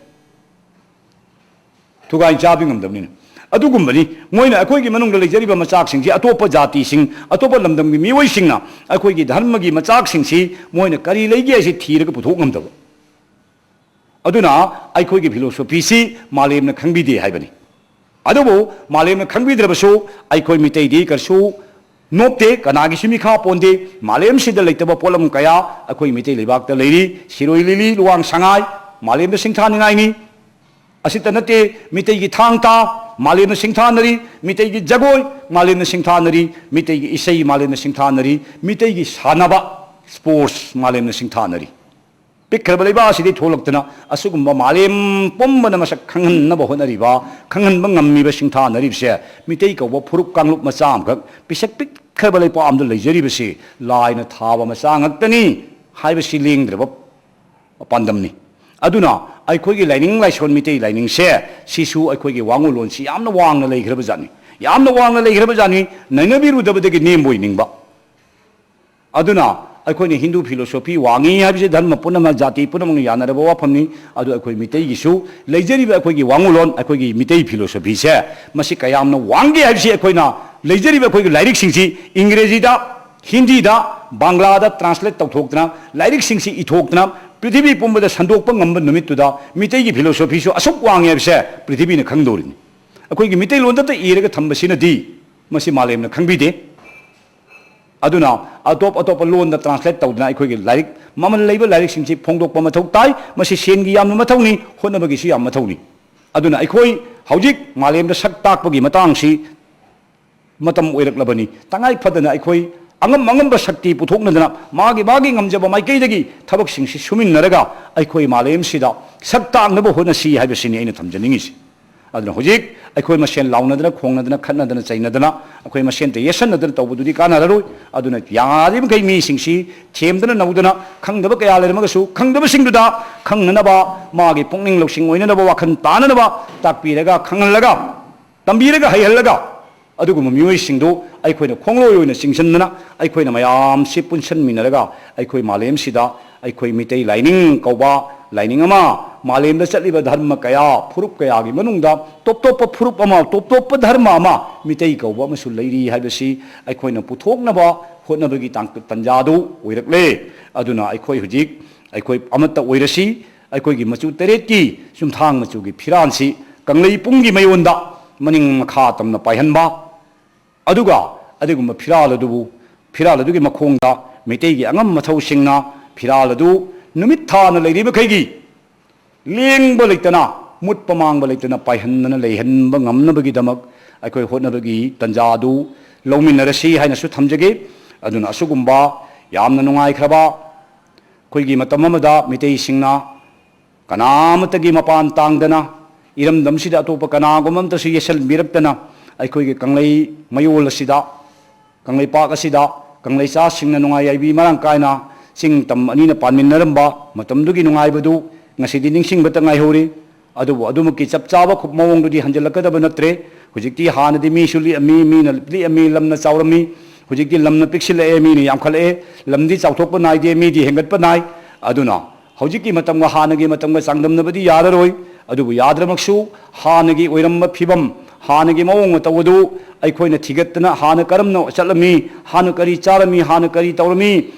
ꯊꯨꯒꯥꯏ ꯆꯥꯕꯤ ꯉꯝꯗꯕꯅꯤꯅ꯫ ꯑꯗꯨꯒꯨꯝꯕꯅꯤ ꯃꯣꯏꯅ ꯑꯩꯈꯣꯏꯒꯤ ꯃꯅꯨꯡꯗ ꯂꯩꯖꯔꯤꯕ ꯃꯆꯥꯛꯁꯤꯡꯁꯤ ꯑꯇꯣꯞꯄ ꯖꯥꯇꯤꯁꯤꯡ, ꯑꯇꯣꯞꯄ ꯂꯝꯗꯝꯒꯤ ꯃꯤꯑꯣꯏꯁꯤꯡꯅ ꯑꯩꯈꯣꯏꯒꯤ ꯙꯔꯃꯒꯤ ꯃꯆꯥꯛꯁꯤꯡꯁꯤ ꯃꯣꯏꯅ ꯀꯔꯤ ꯂꯩꯒꯦ ꯍꯥꯏꯁꯤ ꯊꯤꯔꯒ ꯄꯨꯊꯣꯛ ꯉꯝꯗꯕ꯫ ꯑꯗꯨꯅ ꯑꯩꯈꯣꯏꯒꯤ ꯐꯤꯂꯣꯁꯣꯐꯤꯁꯤ ꯃꯥꯂꯦꯝꯅ ꯈꯪꯕꯤꯗꯦ ꯍꯥꯏꯕꯅꯤ꯫ ꯑꯗꯨꯕꯨ ꯃꯥꯂꯦꯝꯅ ꯈꯪꯕꯤꯗ꯭ꯔꯕꯁꯨ ꯑꯩꯈꯣꯏ ꯃꯤꯇꯩꯗꯤ ꯀꯔꯤꯁꯨ ꯅꯣꯞꯇꯦ, ꯀꯅꯥꯒꯤꯁꯨ ꯃꯤꯈꯥ ꯄꯣꯟꯗꯦ꯫ ꯃꯥꯂꯦꯝꯁꯤꯗ ꯂꯩꯇꯕ ꯄꯣꯠꯂꯝ ꯀꯌꯥ ꯑꯩꯈꯣꯏ ꯃꯤꯇꯩ ꯂꯩꯕꯥꯛꯇ ꯂꯩꯔꯤ꯫ ꯁꯤꯔꯣꯏ ꯂꯤꯂꯤ, ꯂꯨꯋꯥꯡ ꯁꯉꯥꯏ ꯃꯥꯂꯦꯝꯗ ꯁꯤꯡꯊꯥꯅꯤꯡꯉꯥꯏꯅꯤ꯫ ꯑꯁꯤꯇ ꯅꯠꯇꯦ, ꯃꯤꯇꯩꯒꯤ ꯊꯥꯡ ꯇꯥ ꯃꯥꯂꯦꯝꯅ ꯁꯤꯡꯊꯥꯅꯔꯤ, ꯃꯤꯇꯩꯒꯤ ꯖꯒꯣꯏ ꯃꯥꯂꯦꯝꯅ ꯁꯤꯡꯊꯥꯅꯔꯤ, ꯃꯤꯇꯩꯒꯤ ꯏꯁꯩ ꯃꯥꯂꯦꯝꯅ ꯁꯤꯡꯊꯥꯅꯔꯤ, ꯃꯤꯇꯩꯒꯤ ꯁꯥꯟꯅꯕ, ꯁ꯭ꯄꯣꯔꯠꯁ ꯃꯥꯂꯦꯝꯅ ꯁꯤꯡꯊꯥꯅꯔꯤ꯫ ꯄꯤꯛꯈ꯭ꯔꯕ ꯂꯩꯕꯥꯛ ꯑꯁꯤꯗꯒꯤ ꯊꯣꯛꯂꯛꯇꯅ ꯑꯁꯤꯒꯨꯝꯕ ꯃꯥꯂꯦꯝ ꯄꯨꯝꯕꯅ ꯃꯁꯛ ꯈꯪꯍꯟꯅꯕ ꯍꯣꯠꯅꯔꯤꯕ, ꯈꯪꯍꯟꯕ ꯉꯝꯃꯤꯕ, ꯁꯤꯡꯊꯥꯅꯔꯤꯕꯁꯦ ꯃꯤꯇꯩ ꯀꯧꯕ ꯐꯨꯔꯨꯞ ꯀꯥꯡꯂꯨꯞ ꯃꯆꯥ ꯑꯃꯈꯛ, ꯄꯤꯁꯛ ꯄꯤꯛꯈ꯭ꯔꯕ ꯂꯩꯄꯥꯛ ꯑꯃꯗ ꯂꯩꯖꯔꯤꯕꯁꯤ ꯂꯥꯏꯅ ꯊꯥꯕ ꯃꯆꯥ ꯉꯥꯛꯇꯅꯤ ꯍꯥꯏꯕꯁꯤ ꯂꯦꯡꯗ꯭ꯔꯕ ꯄꯥꯟꯗꯝꯅꯤ꯫ ꯑꯗꯨꯅ ꯑꯩꯈꯣꯏꯒꯤ ꯂꯥꯏꯅꯤꯡ ꯂꯥꯏꯁꯣꯟ, ꯃꯤꯇꯩ ꯂꯥꯏꯅꯤꯡꯁꯦ, ꯁꯤꯁꯨ ꯑꯩꯈꯣꯏꯒꯤ ꯋꯥꯉꯨꯂꯣꯟꯁꯤ ꯌꯥꯝꯅ ꯋꯥꯡꯅ ꯂꯩꯈ꯭ꯔꯕ ꯖꯥꯠꯅꯤ, ꯌꯥꯝꯅ ꯋꯥꯡꯅ ꯂꯩꯈ꯭ꯔꯕ ꯖꯥꯠꯅꯤ꯫ ꯅꯩꯅꯕꯤꯔꯨꯗꯕꯗꯒꯤ ꯅꯦꯝꯕ ꯑꯣꯏꯅꯤꯡꯕ꯫ ꯑꯗꯨꯅ ꯑꯩꯈꯣꯏꯅ ꯍꯤꯟꯗꯨ ꯐꯤꯂꯣꯁꯣꯐꯤ ꯋꯥꯡꯉꯤ ꯍꯥꯏꯕꯁꯤ ꯙꯔꯃ ꯄꯨꯝꯅꯃꯛ, ꯖꯥꯇꯤ ꯄꯨꯝꯅꯃꯛꯅ ꯌꯥꯅꯔꯕ ꯋꯥꯐꯝꯅꯤ꯫ ꯑꯗꯨ ꯑꯩꯈꯣꯏ ꯃꯤꯇꯩꯒꯤꯁꯨ ꯂꯩꯖꯔꯤꯕ ꯑꯩꯈꯣꯏꯒꯤ ꯋꯥꯉꯨꯂꯣꯟ, ꯑꯩꯈꯣꯏꯒꯤ ꯃꯤꯇꯩ ꯐꯤꯂꯣꯁꯣꯐꯤꯁꯦ, ꯃꯁꯤ ꯀꯌꯥꯝꯅ ꯋꯥꯡꯒꯦ ꯍꯥꯏꯕꯁꯤ ꯑꯩꯈꯣꯏꯅ ꯂꯩꯖꯔꯤꯕ ꯑꯩꯈꯣꯏꯒꯤ ꯂꯥꯏꯔꯤꯛꯁꯤꯡꯁꯤ ꯏꯪꯒ꯭ꯔꯦꯖꯤꯗ, ꯍꯤꯟꯗꯤꯗ, ꯕꯪꯒ꯭ꯂꯥꯗ ꯇ꯭ꯔꯥꯟꯁꯂꯦꯠ ꯇꯧꯊꯣꯛꯇꯅ, ꯂꯥꯏꯔꯤꯛꯁꯤꯡꯁꯤ ꯏꯊꯣꯛꯇꯅ, ꯄ꯭ꯔꯤꯊꯤꯕꯤ ꯄꯨꯝꯕꯗ ꯁꯟꯗꯣꯛꯄ ꯉꯝꯕ ꯅꯨꯃꯤꯠꯇꯨꯗ ꯃꯤꯇꯩꯒꯤ ꯐꯤꯂꯣꯁꯣꯐꯤꯁꯨ ꯑꯁꯨꯛ ꯋꯥꯡꯉꯦ ꯍꯥꯏꯕꯁꯦ ꯄ꯭ꯔꯤꯊꯤꯕꯤꯅ ꯈꯪꯗꯧꯔꯤꯅꯤ꯫ ꯑꯩꯈꯣꯏꯒꯤ ꯃꯤꯇꯩꯂꯣꯟꯗꯇ ꯏꯔꯒ ꯊꯝꯕꯁꯤꯅꯗꯤ ꯃꯁꯤ ꯃꯥꯂꯦꯝꯅ ꯈꯪꯕꯤꯗꯦ꯫ ꯑꯗꯨꯅ ꯑꯇꯣꯞ ꯑꯇꯣꯞꯄ ꯂꯣꯟꯗ translate ꯇꯧꯗꯅ ꯑꯩꯈꯣꯏꯒꯤ ꯂꯥꯏꯔꯤꯛ, ꯃꯃꯜ ꯂꯩꯕ ꯂꯥꯏꯔꯤꯛꯁꯤꯡꯁꯤ ꯐꯣꯡꯗꯣꯛꯄ ꯃꯊꯧ ꯇꯥꯏ꯫ ꯃꯁꯤ ꯁꯦꯟꯒꯤ ꯌꯥꯝꯅ ꯃꯊꯧꯅꯤ, ꯍꯣꯠꯅꯕꯒꯤꯁꯨ ꯌꯥꯝ ꯃꯊꯧꯅꯤ꯫ ꯑꯗꯨꯅ ꯑꯩꯈꯣꯏ ꯍꯧꯖꯤꯛ ꯃꯥꯂꯦꯝꯗ ꯁꯛ ꯇꯥꯛꯄꯒꯤ ꯃꯇꯥꯡꯁꯤ ꯃꯇꯝ ꯑꯣꯏꯔꯛꯂꯕꯅꯤ꯫ ꯇꯉꯥꯏ ꯐꯗꯅ ꯑꯩꯈꯣꯏ ꯑꯉꯝ ꯑꯉꯝꯕ ꯁꯛꯇꯤ ꯄꯨꯊꯣꯛꯅꯗꯅ, ꯃꯥꯒꯤ ꯃꯥꯒꯤ ꯉꯝꯖꯕ ꯃꯥꯏꯀꯩꯗꯒꯤ ꯊꯕꯛꯁꯤꯡꯁꯤ ꯁꯨꯃꯤꯟꯅꯔꯒ ꯑꯩꯈꯣꯏ ꯃꯥꯂꯦꯝꯁꯤꯗ ꯁꯛ ꯇꯥꯛꯅꯕ ꯍꯣꯠꯅꯁꯤ ꯍꯥꯏꯕꯁꯤꯅꯤ ꯑꯩꯅ ꯊꯝꯖꯅꯤꯡꯉꯤꯁꯤ꯫ ꯑꯗꯨꯅ ꯍꯧꯖꯤꯛ ꯑꯩꯈꯣꯏ ꯃꯁꯦꯟ ꯂꯥꯎꯅꯗꯅ, ꯈꯣꯡꯅꯗꯅ, ꯈꯠꯅꯗꯅ, ꯆꯩꯅꯗꯅ, ꯑꯩꯈꯣꯏ ꯃꯁꯦꯟꯇ ꯌꯦꯠꯁꯟꯅꯗꯅ ꯇꯧꯕꯗꯨꯗꯤ ꯀꯥꯟꯅꯔꯔꯣꯏ꯫ ꯑꯗꯨꯅ ꯌꯥꯔꯤꯕꯃꯈꯩ ꯃꯤꯁꯤꯡꯁꯤ ꯊꯦꯝꯗꯅ ꯅꯧꯗꯅ, ꯈꯪꯗꯕ ꯀꯌꯥ ꯂꯩꯔꯝꯃꯒꯁꯨ ꯈꯪꯗꯕꯁꯤꯡꯗꯨꯗ ꯈꯪꯅꯅꯕ, ꯃꯥꯒꯤ ꯄꯨꯛꯅꯤꯡ ꯂꯧꯁꯤꯡ ꯑꯣꯏꯅꯅꯕ, ꯋꯥꯈꯜ ꯇꯥꯅꯅꯕ ꯇꯥꯛꯄꯤꯔꯒ, ꯈꯪꯍꯜꯂꯒ, ꯇꯝꯕꯤꯔꯒ, ꯍꯩꯍꯜꯂꯒ, ꯑꯗꯨꯒꯨꯝꯕ ꯃꯤꯑꯣꯏꯁꯤꯡꯗꯨ ꯑꯩꯈꯣꯏꯅ ꯈꯣꯡꯂꯣꯏ ꯑꯣꯏꯅ ꯆꯤꯡꯁꯤꯟꯗꯅ, ꯑꯩꯈꯣꯏꯅ ꯃꯌꯥꯝꯁꯤ ꯄꯨꯟꯁꯤꯟꯃꯤꯟꯅꯔꯒ ꯑꯩꯈꯣꯏ ꯃꯥꯂꯦꯝꯁꯤꯗ ꯑꯩꯈꯣꯏ ꯃꯤꯇꯩ ꯂꯥꯏꯅꯤꯡ ꯀꯧꯕ ꯂꯥꯏꯅꯤꯡ ꯑꯃ, ꯃꯥꯂꯦꯝꯗ ꯆꯠꯂꯤꯕ ꯙꯔꯃ ꯀꯌꯥ, ꯐꯨꯔꯨꯞ ꯀꯌꯥꯒꯤ ꯃꯅꯨꯡꯗ ꯇꯣꯞ ꯇꯣꯞꯄ ꯐꯨꯔꯨꯞ ꯑꯃ, ꯇꯣꯞ ꯇꯣꯞꯄ ꯙꯔꯃ ꯑꯃ, ꯃꯤꯇꯩ ꯀꯧꯕ ꯑꯃꯁꯨ ꯂꯩꯔꯤ ꯍꯥꯏꯕꯁꯤ ꯑꯩꯈꯣꯏꯅ ꯄꯨꯊꯣꯛꯅꯕ ꯍꯣꯠꯅꯕꯒꯤ ꯇꯥꯡ-, ꯇꯟꯖꯥꯗꯨ ꯑꯣꯏꯔꯛꯂꯦ꯫ ꯑꯗꯨꯅ ꯑꯩꯈꯣꯏ ꯍꯧꯖꯤꯛ ꯑꯩꯈꯣꯏ ꯑꯃꯠꯇ ꯑꯣꯏꯔꯁꯤ꯫ ꯑꯩꯈꯣꯏꯒꯤ ꯃꯆꯨ ꯇꯔꯦꯠꯀꯤ ꯆꯨꯝꯊꯥꯡ ꯃꯆꯨꯒꯤ ꯐꯤꯔꯥꯜꯁꯤ ꯀꯪꯂꯩ ꯄꯨꯡꯒꯤ ꯃꯌꯣꯟꯗ ꯃꯅꯤꯡ ꯃꯈꯥ ꯇꯝꯅ ꯄꯥꯏꯍꯟꯕ, ꯑꯗꯨꯒ ꯑꯗꯨꯒꯨꯝꯕ ꯐꯤꯔꯥꯜ ꯑꯗꯨꯕꯨ, ꯐꯤꯔꯥꯜ ꯑꯗꯨꯒꯤ ꯃꯈꯣꯡꯗ ꯃꯩꯇꯩꯒꯤ ꯑꯉꯝ ꯃꯊꯧꯁꯤꯡꯅ ꯐꯤꯔꯥꯜ ꯑꯗꯨ ꯅꯨꯃꯤꯠ ꯊꯥꯅ ꯂꯩꯔꯤꯕꯈꯩꯒꯤ ꯂꯦꯡꯕ ꯂꯩꯇꯅ, ꯃꯨꯠꯄ ꯃꯥꯡꯕ ꯂꯩꯇꯅ ꯄꯥꯏꯍꯟꯗꯅ ꯂꯩꯍꯟꯕ ꯉꯝꯅꯕꯒꯤꯗꯃꯛ ꯑꯩꯈꯣꯏ ꯍꯣꯠꯅꯕꯒꯤ ꯇꯟꯖꯥ ꯑꯗꯨ ꯂꯧꯃꯤꯟꯅꯔꯁꯤ ꯍꯥꯏꯅꯁꯨ ꯊꯝꯖꯒꯦ꯫ ꯑꯗꯨꯅ ꯑꯁꯤꯒꯨꯝꯕ ꯌꯥꯝꯅ ꯅꯨꯡꯉꯥꯏꯈ꯭ꯔꯕ ꯑꯩꯈꯣꯏꯒꯤ ꯃꯇꯝ ꯑꯃꯗ ꯃꯤꯇꯩꯁꯤꯡꯅ ꯀꯅꯥ ꯑꯃꯠꯇꯒꯤ ꯃꯄꯥꯟ ꯇꯥꯡꯗꯅ, ꯏꯔꯝꯗꯝꯁꯤꯗ ꯑꯇꯣꯞꯄ ꯀꯅꯥꯒꯨꯝꯕ ꯑꯃꯠꯇꯁꯨ ꯌꯦꯠꯁꯤꯟꯕꯤꯔꯛꯇꯅ, ꯑꯩꯈꯣꯏꯒꯤ ꯀꯪꯂꯩ ꯃꯌꯣꯜ ꯑꯁꯤꯗ, ꯀꯪꯂꯩꯄꯥꯛ ꯑꯁꯤꯗ ꯀꯪꯂꯩꯆꯥꯁꯤꯡꯅ ꯅꯨꯡꯉꯥꯏ ꯌꯥꯏꯕꯤ ꯃꯔꯥꯡ ꯀꯥꯏꯅ ꯆꯤꯡ ꯇꯝ ꯑꯅꯤꯅ ꯄꯥꯟꯃꯤꯟꯅꯔꯝꯕ ꯃꯇꯝꯗꯨꯒꯤ ꯅꯨꯡꯉꯥꯏꯕꯗꯨ ꯉꯁꯤꯗꯤ ꯅꯤꯡꯁꯤꯡꯕꯇ ꯉꯥꯏꯍꯧꯔꯤ꯫ ꯑꯗꯨꯕꯨ ꯑꯗꯨꯃꯛꯀꯤ ꯆꯞ ꯆꯥꯕ ꯈꯨ-, ꯃꯑꯣꯡꯗꯨꯗꯤ ꯍꯟꯖꯤꯜꯂꯛꯀꯗꯕ ꯅꯠꯇ꯭ꯔꯦ꯫ ꯍꯧꯖꯤꯛꯇꯤ ꯍꯥꯟꯅꯗꯤ ꯃꯤꯁꯨ ꯂꯤꯛꯑꯝꯃꯤ, ꯃꯤꯅ ꯂꯤꯛꯑꯝꯃꯤ, ꯂꯝꯅ ꯆꯥꯎꯔꯝꯃꯤ꯫ ꯍꯧꯖꯤꯛꯇꯤ ꯂꯝꯅ ꯄꯤꯛꯁꯤꯜꯂꯛꯑꯦ, ꯃꯤꯅ ꯌꯥꯝꯈꯠꯂꯛꯑꯦ꯫ ꯂꯝꯗꯤ ꯆꯥꯎꯊꯣꯛꯄ ꯅꯥꯏꯗꯦ, ꯃꯤꯗꯤ ꯍꯦꯟꯒꯠꯄ ꯅꯥꯏ꯫ ꯑꯗꯨꯅ ꯍꯧꯖꯤꯛꯀꯤ ꯃꯇꯝꯒ ꯍꯥꯟꯅꯒꯤ ꯃꯇꯝꯒ ꯆꯥꯡꯗꯝꯅꯕꯗꯤ ꯌꯥꯔꯔꯣꯏ꯫ ꯑꯗꯨꯕꯨ ꯌꯥꯗ꯭ꯔꯃꯛꯁꯨ, ꯍꯥꯟꯅꯒꯤ ꯑꯣꯏꯔꯝꯕ ꯐꯤꯕꯝ, ꯍꯥꯟꯅꯒꯤ ꯃꯑꯣꯡ ꯃꯇꯧ ꯑꯗꯨ ꯑꯩꯈꯣꯏꯅ ꯊꯤꯒꯠꯇꯅ, ꯍꯥꯟꯅ ꯀꯔꯝꯅ ꯆꯠꯂꯝꯃꯤ, ꯍꯥꯟꯅ ꯀꯔꯤ ꯆꯥꯔꯝꯃꯤ, ꯍꯥꯟꯅ ꯀꯔꯤ ꯇꯧꯔꯝꯃꯤ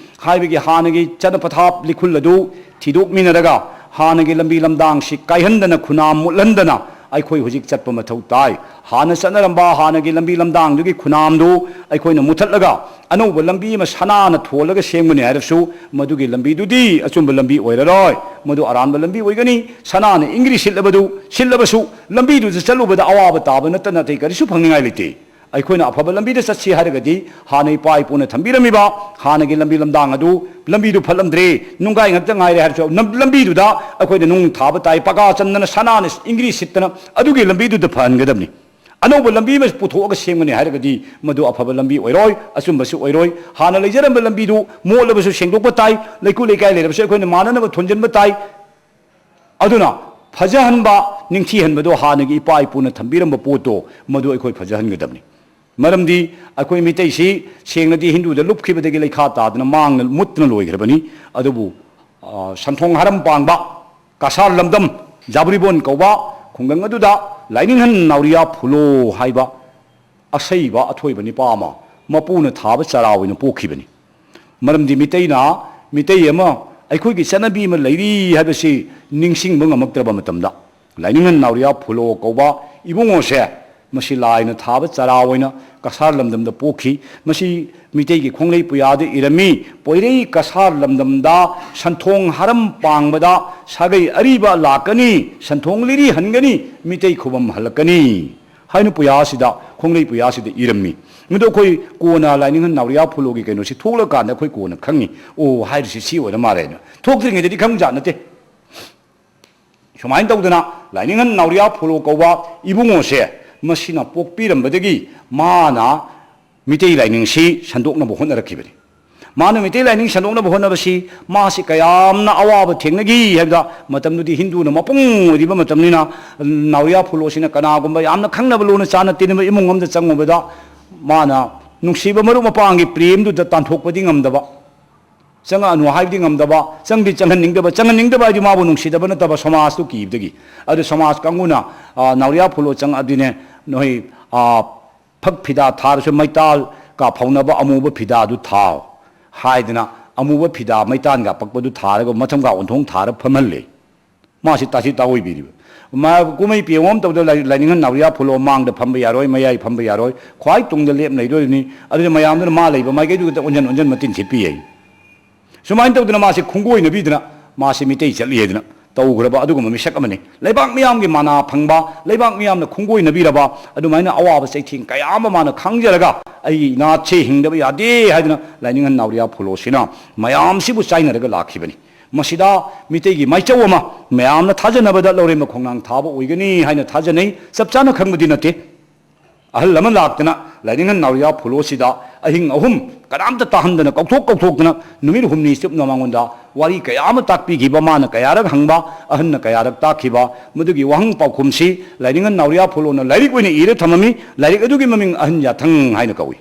ꯍꯥꯏꯕꯒꯤ ꯍꯥꯟꯅꯒꯤ ꯆꯠꯅ ꯄꯊꯥꯞ ꯂꯤꯈꯨꯜ ꯑꯗꯨ ꯊꯤꯗꯣꯛꯃꯤꯟꯅꯔꯒ, ꯍꯥꯟꯅꯒꯤ ꯂꯝꯕꯤ ꯂꯝꯗꯥꯡꯁꯤ ꯀꯥꯏꯍꯟꯗꯅ, ꯈꯨꯟꯅꯥ ꯃꯨꯠꯍꯟꯗꯅ, ꯑꯩꯈꯣꯏ ꯍꯧꯖꯤꯛ ꯆꯠꯄ ꯃꯊꯧ ꯇꯥꯏ꯫ ꯍꯥꯟꯅ ꯆꯠꯅꯔꯝꯕ ꯍꯥꯟꯅꯒꯤ ꯂꯝꯕꯤ ꯂꯝꯗꯥꯡꯗꯨꯒꯤ ꯈꯨꯅꯥꯝꯗꯨ ꯑꯩꯈꯣꯏꯅ ꯃꯨꯊꯠꯂꯒ ꯑꯅꯧꯕ ꯂꯝꯕꯤ ꯑꯃ ꯁꯅꯥꯅ ꯊꯣꯜꯂꯒ ꯁꯦꯝꯒꯅꯤ ꯍꯥꯏꯔꯁꯨ, ꯃꯗꯨꯒꯤ ꯂꯝꯕꯤꯗꯨꯗꯤ ꯑꯆꯨꯝꯕ ꯂꯝꯕꯤ ꯑꯣꯏꯔꯔꯣꯏ꯫ ꯃꯗꯨ ꯑꯔꯥꯟꯕ ꯂꯝꯕꯤ ꯑꯣꯏꯒꯅꯤ꯫ ꯁꯅꯥꯅ ꯏꯪꯒ꯭ꯔꯤ ꯁꯤꯠꯂꯕꯗꯨ, ꯁꯤꯠꯂꯕꯁꯨ ꯂꯝꯕꯤꯗꯨꯗ ꯆꯠꯂꯨꯕꯗ ꯑꯋꯥꯕ ꯇꯥꯕ ꯅꯠꯇꯅ ꯑꯇꯩ ꯀꯔꯤꯁꯨ ꯐꯪꯅꯤꯡꯉꯥꯏ ꯂꯩꯇꯦ꯫ ꯑꯩꯈꯣꯏꯅ ꯑꯐꯕ ꯂꯝꯕꯤꯗ ꯆꯠꯁꯤ ꯍꯥꯏꯔꯒꯗꯤ, ꯍꯥꯟꯅ ꯏꯄꯥ ꯏꯄꯨꯅ ꯊꯝꯕꯤꯔꯝꯃꯤꯕ ꯍꯥꯟꯅꯒꯤ ꯂꯝꯕꯤ ꯂꯝꯗꯥꯡ ꯑꯗꯨ, ꯂꯝꯕꯤꯗꯨ ꯐꯠꯂꯝꯗ꯭ꯔꯦ, ꯅꯨꯡꯒꯥꯏ ꯉꯥꯛꯇ ꯉꯥꯏꯔꯦ ꯍꯥꯏꯔꯁꯨ, ꯂꯝ-, ꯂꯝꯕꯤꯗꯨꯗ ꯑꯩꯈꯣꯏꯅ ꯅꯨꯡ ꯊꯥꯕ ꯇꯥꯏ, ꯄꯀꯥ ꯆꯟꯗꯅ ꯁꯅꯥꯅ ꯏꯪꯒ꯭ꯔꯤ ꯁꯤꯠꯇꯅ ꯑꯗꯨꯒꯤ ꯂꯝꯕꯤꯗꯨꯗ ꯐꯍꯟꯒꯗꯕꯅꯤ꯫ ꯑꯅꯧꯕ ꯂꯝꯕꯤ ꯑꯃ ꯄꯨꯊꯣꯛꯑꯒ ꯁꯦꯝꯒꯅꯤ ꯍꯥꯏꯔꯒꯗꯤ, ꯃꯗꯨ ꯑꯐꯕ ꯂꯝꯕꯤ ꯑꯣꯏꯔꯣꯏ, ꯑꯆꯨꯝꯕꯁꯨ ꯑꯣꯏꯔꯣꯏ꯫ ꯍꯥꯟꯅ ꯂꯩꯖꯔꯝꯕ ꯂꯝꯕꯤꯗꯨ ꯃꯣꯠꯂꯕꯁꯨ ꯁꯦꯡꯗꯣꯛꯄ ꯇꯥꯏ, ꯂꯩꯀꯣꯜ ꯂꯩꯀꯥꯏ ꯂꯩꯔꯕꯁꯨ ꯑꯩꯈꯣꯏꯅ ꯃꯥꯟꯅꯅꯕ ꯊꯣꯟꯖꯤꯟꯕ ꯇꯥꯏ꯫ ꯑꯗꯨꯅ ꯐꯖꯍꯟꯕ, ꯅꯤꯡꯊꯤꯍꯟꯕꯗꯣ, ꯍꯥꯟꯅꯒꯤ ꯏꯄꯥ ꯏꯄꯨꯅ ꯊꯝꯕꯤꯔꯝꯕ ꯄꯣꯠꯇꯣ, ꯃꯗꯨ ꯑꯩꯈꯣꯏ ꯐꯖꯍꯟꯒꯗꯕꯅꯤ꯫ ꯃꯔꯝꯗꯤ ꯑꯩꯈꯣꯏ ꯃꯤꯇꯩꯁꯤ ꯁꯦꯡꯅꯗꯤ ꯍꯤꯟꯗꯨꯗ ꯂꯨꯞꯈꯤꯕꯗꯒꯤ ꯂꯩꯈꯥ ꯇꯥꯗꯅ ꯃꯥꯡꯅ ꯃꯨꯠꯇꯅ ꯂꯣꯏꯈ꯭ꯔꯕꯅꯤ꯫ ꯑꯗꯨꯕꯨ, ꯑ, ꯁꯟꯊꯣꯡ ꯍꯔꯝ ꯄꯥꯡꯕ ꯀꯁꯥꯔ ꯂꯝꯗꯝ, ꯖꯥꯕ꯭ꯔꯤꯕꯣꯟ ꯀꯧꯕ ꯈꯨꯡꯒꯪ ꯑꯗꯨꯗ ꯂꯥꯏꯅꯤꯡꯍꯟ ꯅꯥꯎꯔꯤꯌꯥ ꯐꯨꯂꯣ ꯍꯥꯏꯕ ꯑꯁꯩꯕ ꯑꯊꯣꯏꯕ ꯅꯤꯄꯥ ꯑꯃ ꯃꯄꯨꯅ ꯊꯥꯕ ꯆꯔꯥ ꯑꯣꯏꯅ ꯄꯣꯛꯈꯤꯕꯅꯤ꯫ ꯃꯔꯝꯗꯤ ꯃꯤꯇꯩꯅ, ꯃꯤꯇꯩ ꯑꯃ ꯑꯩꯈꯣꯏꯒꯤ ꯆꯠꯅꯕꯤ ꯑꯃ ꯂꯩꯔꯤ ꯍꯥꯏꯕꯁꯤ ꯅꯤꯡꯁꯤꯡꯕ ꯉꯝꯃꯛꯇ꯭ꯔꯕ ꯃꯇꯝꯗ, ꯂꯥꯏꯅꯤꯡꯍꯟ ꯅꯥꯎꯔꯤꯌꯥ ꯐꯨꯂꯣ ꯀꯧꯕ ꯏꯕꯨꯡꯉꯣꯁꯦ, ꯃꯁꯤ ꯂꯥꯏꯅ ꯊꯥꯕ ꯆꯔꯥ ꯑꯣꯏꯅ ꯀꯁꯥꯔ ꯂꯝꯗꯝꯗ ꯄꯣꯛꯈꯤ꯫ ꯃꯁꯤ ꯃꯤꯇꯩꯒꯤ ꯈꯣꯡꯂꯩ ꯄꯨꯌꯥꯗ ꯏꯔꯝꯃꯤ꯫ ꯄꯣꯏꯔꯩ ꯀꯁꯥꯔ ꯂꯝꯗꯝꯗ ꯁꯟꯊꯣꯡ ꯍꯔꯝ ꯄꯥꯡꯕꯗ ꯁꯥꯒꯩ ꯑꯔꯤꯕ ꯂꯥꯛꯀꯅꯤ, ꯁꯟꯊꯣꯡ ꯂꯤꯔꯤ ꯍꯟꯒꯅꯤ, ꯃꯤꯇꯩ ꯈꯨꯕꯝ ꯍꯜꯂꯛꯀꯅꯤ ꯍꯥꯏꯅ ꯄꯨꯌꯥꯁꯤꯗ, ꯈꯣꯡꯂꯩ ꯄꯨꯌꯥꯁꯤꯗ ꯏꯔꯝꯃꯤ꯫ ꯃꯗꯨ ꯑꯩꯈꯣꯏ ꯀꯣꯟꯅ ꯂꯥꯏꯅꯤꯡꯍꯟ ꯅꯥꯎꯔꯤꯌꯥ ꯐꯨꯂꯣꯒꯤ ꯀꯩꯅꯣꯁꯤ ꯊꯣꯛꯂꯀꯥꯟꯗ ꯑꯩꯈꯣꯏ ꯀꯣꯟꯅ ꯈꯪꯉꯤ, "ꯑꯣ, ꯍꯥꯏꯔꯤꯁꯤ ꯁꯤ ꯑꯣꯏꯔ ꯃꯥꯜꯂꯦꯅ"꯫ ꯊꯣꯛꯇ꯭ꯔꯤꯉꯩꯗꯗꯤ ꯈꯪꯖꯥꯠ ꯅꯠꯇꯦ꯫ ꯁꯨꯃꯥꯏꯅ ꯇꯧꯗꯅ ꯂꯥꯏꯅꯤꯡꯍꯟ ꯅꯥꯎꯔꯤꯌꯥ ꯐꯨꯂꯣ ꯀꯧꯕ ꯏꯕꯨꯡꯉꯣꯁꯦ, ꯃꯁꯤꯅ ꯄꯣꯛꯄꯤꯔꯝꯕꯗꯒꯤ ꯃꯥꯅ ꯃꯤꯇꯩ ꯂꯥꯏꯅꯤꯡꯁꯤ ꯁꯟꯗꯣꯛꯅꯕ ꯍꯣꯠꯅꯔꯛꯈꯤꯕꯅꯤ꯫ ꯃꯥꯅ ꯃꯤꯇꯩ ꯂꯥꯏꯅꯤꯡ ꯁꯟꯗꯣꯛꯅꯕ ꯍꯣꯠꯅꯕꯁꯤ ꯃꯥꯁꯤ ꯀꯌꯥꯝꯅ ꯑꯋꯥꯕ ꯊꯦꯡꯅꯈꯤ ꯍꯥꯏꯕꯗ, ꯃꯇꯝꯗꯨꯗꯤ ꯍꯤꯟꯗꯨꯅ ꯃꯄꯨꯡ ꯑꯣꯏꯔꯤꯕ ꯃꯇꯝꯅꯤꯅ, ꯅꯥꯎꯔꯤꯌꯥ ꯐꯨꯂꯣꯁꯤꯅ ꯀꯅꯥꯒꯨꯝꯕ ꯌꯥꯝꯅ ꯈꯪꯅꯕ ꯂꯨꯅ ꯆꯥꯟꯅ ꯇꯤꯟꯅꯕ ꯏꯃꯨꯡ ꯑꯃꯗ ꯆꯪꯉꯨꯕꯗ, ꯃꯥꯅ ꯅꯨꯡꯁꯤꯕ ꯃꯔꯨꯞ ꯃꯄꯥꯡꯒꯤ ꯄ꯭ꯔꯦꯝꯗꯨꯗ ꯇꯥꯟꯊꯣꯛꯄꯗꯤ ꯉꯝꯗꯕ, ꯆꯪꯉꯛꯑꯅꯨ ꯍꯥꯏꯕꯗꯤ ꯉꯝꯗꯕ, ꯆꯪꯗꯤ ꯆꯪꯍꯟꯅꯤꯡꯗꯕ, ꯆꯪꯍꯟꯅꯤꯡꯗꯕ ꯍꯥꯏꯗꯤ ꯃꯥꯕꯨ ꯅꯨꯡꯁꯤꯗꯕ ꯅꯠꯇꯕ, ꯁꯃꯥꯖꯇꯨ ꯀꯤꯕꯗꯒꯤ꯫ ꯑꯗꯨ ꯁꯃꯥꯖ ꯀꯥꯡꯕꯨꯅ, ꯑ, "ꯅꯥꯎꯔꯤꯌꯥ ꯐꯨꯂꯣ ꯆꯪꯉꯛꯑꯗꯤꯅꯦ, ꯅꯣꯏ, ꯑ, ꯐꯛ ꯐꯤꯗꯥ ꯊꯥꯔꯁꯨ ꯃꯩꯇꯥꯜꯒ ꯐꯧꯅꯕ ꯑꯃꯨꯕ ꯐꯤꯗꯥꯗꯨ ꯊꯥꯎ" ꯍꯥꯏꯗꯅ, ꯑꯃꯨꯕ ꯐꯤꯗꯥ ꯃꯩꯇꯥꯟꯒ ꯄꯛꯄꯗꯨ ꯊꯥꯔꯒ ꯃꯊꯪꯒ ꯑꯣꯟꯊꯣꯡ ꯊꯥꯔ ꯐꯝꯍꯜꯂꯦ꯫ ꯃꯥꯁꯤ ꯇꯥꯁꯤ ꯇꯥꯑꯣꯏꯕꯤꯔꯤꯕ꯫ ꯀꯨꯝꯍꯩ ꯄꯤꯌꯣꯝ ꯑꯃ ꯇꯧꯗ ꯂꯥꯏꯅꯤꯡꯍꯟ ꯅꯥꯎꯔꯤꯌꯥ ꯐꯨꯂꯣ ꯃꯥꯡꯗ ꯐꯝꯕ ꯌꯥꯔꯣꯏ, ꯃꯌꯥꯏ ꯐꯝꯕ ꯌꯥꯔꯣꯏ, ꯈ꯭ꯋꯥꯏ ꯇꯨꯡꯗ ꯂꯦꯞ ꯂꯩꯗꯣꯏꯅꯤ꯫ ꯑꯗꯨꯗ ꯃꯌꯥꯝꯗꯨꯅ ꯃꯥ ꯂꯩꯕ ꯃꯥꯏꯀꯩꯗꯨꯗ ꯑꯣꯟꯁꯤꯟ ꯑꯣꯟꯁꯤꯟ ꯃꯇꯤꯟ ꯊꯤꯠꯄꯤ ꯌꯥꯏ꯫ ꯁꯨꯃꯥꯏꯅ ꯇꯧꯗꯅ ꯃꯥꯁꯤ ꯈꯣꯡꯒꯣꯏꯅꯕꯤꯗꯅ ꯃꯥꯁꯤ ꯃꯤꯇꯩ ꯆꯠꯂꯤ ꯍꯥꯏꯗꯅ ꯇꯧꯈ꯭ꯔꯕ ꯑꯗꯨꯒꯨꯝꯕ ꯃꯤꯁꯛ ꯑꯃꯅꯤ꯫ ꯂꯩꯕꯥꯛ ꯃꯤꯌꯥꯝꯒꯤ ꯃꯅꯥ ꯐꯪꯕ, ꯂꯩꯕꯥꯛ ꯃꯤꯌꯥꯝꯅ ꯈꯣꯡꯒꯣꯏꯅꯕꯤꯔꯕ ꯑꯗꯨꯃꯥꯏꯅ ꯑꯋꯥꯕ ꯆꯩꯊꯦꯡ ꯀꯌꯥ ꯑꯃ ꯃꯥꯅ ꯈꯪꯖꯔꯒ ꯑꯩꯒꯤ ꯏꯅꯥꯠꯁꯦ ꯍꯤꯡꯗꯕ ꯌꯥꯗꯦ ꯍꯥꯏꯗꯅ ꯂꯥꯏꯅꯤꯡꯍꯟ ꯅꯥꯎꯔꯤꯌꯥ ꯐꯨꯂꯣꯁꯤꯅ ꯃꯌꯥꯝꯁꯤꯕꯨ ꯆꯥꯏꯅꯔꯒ ꯂꯥꯛꯈꯤꯕꯅꯤ꯫ ꯃꯁꯤꯗ ꯃꯤꯇꯩꯒꯤ ꯃꯥꯏꯆꯧ ꯑꯃ ꯃꯌꯥꯝꯅ ꯊꯥꯖꯅꯕꯗ ꯂꯧꯔꯦꯝꯕ ꯈꯣꯡꯅꯥꯡ ꯊꯥꯕ ꯑꯣꯏꯒꯅꯤ ꯍꯥꯏꯅ ꯊꯥꯖꯅꯩ꯫ ꯆꯞ ꯆꯥꯅ ꯈꯪꯕꯗꯤ ꯅꯠꯇꯦ꯫ ꯑꯍꯜ ꯑꯃ ꯂꯥꯛꯇꯅ ꯂꯥꯏꯅꯤꯡꯍꯟ ꯅꯥꯎꯔꯤꯌꯥ ꯐꯨꯂꯣꯁꯤꯗ ꯑꯍꯤꯡ ꯑꯍꯨꯝ ꯀꯅꯥꯝꯇ ꯇꯥꯍꯟꯗꯅ ꯀꯧꯊꯣꯛ ꯀꯧꯊꯣꯛꯇꯅ ꯅꯨꯃꯤꯠ ꯍꯨꯝꯅꯤ ꯆꯨꯞꯅ ꯃꯉꯣꯟꯗ ꯋꯥꯔꯤ ꯀꯌꯥ ꯑꯃ ꯇꯥꯛꯄꯤꯈꯤꯕ, ꯃꯥꯅ ꯀꯌꯥꯔꯛ ꯍꯪꯕ, ꯑꯍꯟꯅ ꯀꯌꯥꯔꯛ ꯇꯥꯛꯈꯤꯕ, ꯃꯗꯨꯒꯤ ꯋꯥꯍꯪ ꯄꯥꯎꯈꯨꯝꯁꯤ ꯂꯥꯏꯅꯤꯡꯍꯟ ꯅꯥꯎꯔꯤꯌꯥ ꯐꯨꯂꯣꯅ ꯂꯥꯏꯔꯤꯛ ꯑꯣꯏꯅ ꯏꯔ ꯊꯝꯃꯝꯃꯤ꯫ ꯂꯥꯏꯔꯤꯛ ꯑꯗꯨꯒꯤ ꯃꯃꯤꯡ ꯑꯍꯟ ꯌꯥꯊꯪ ꯍꯥꯏꯅ ꯀꯧꯏ꯫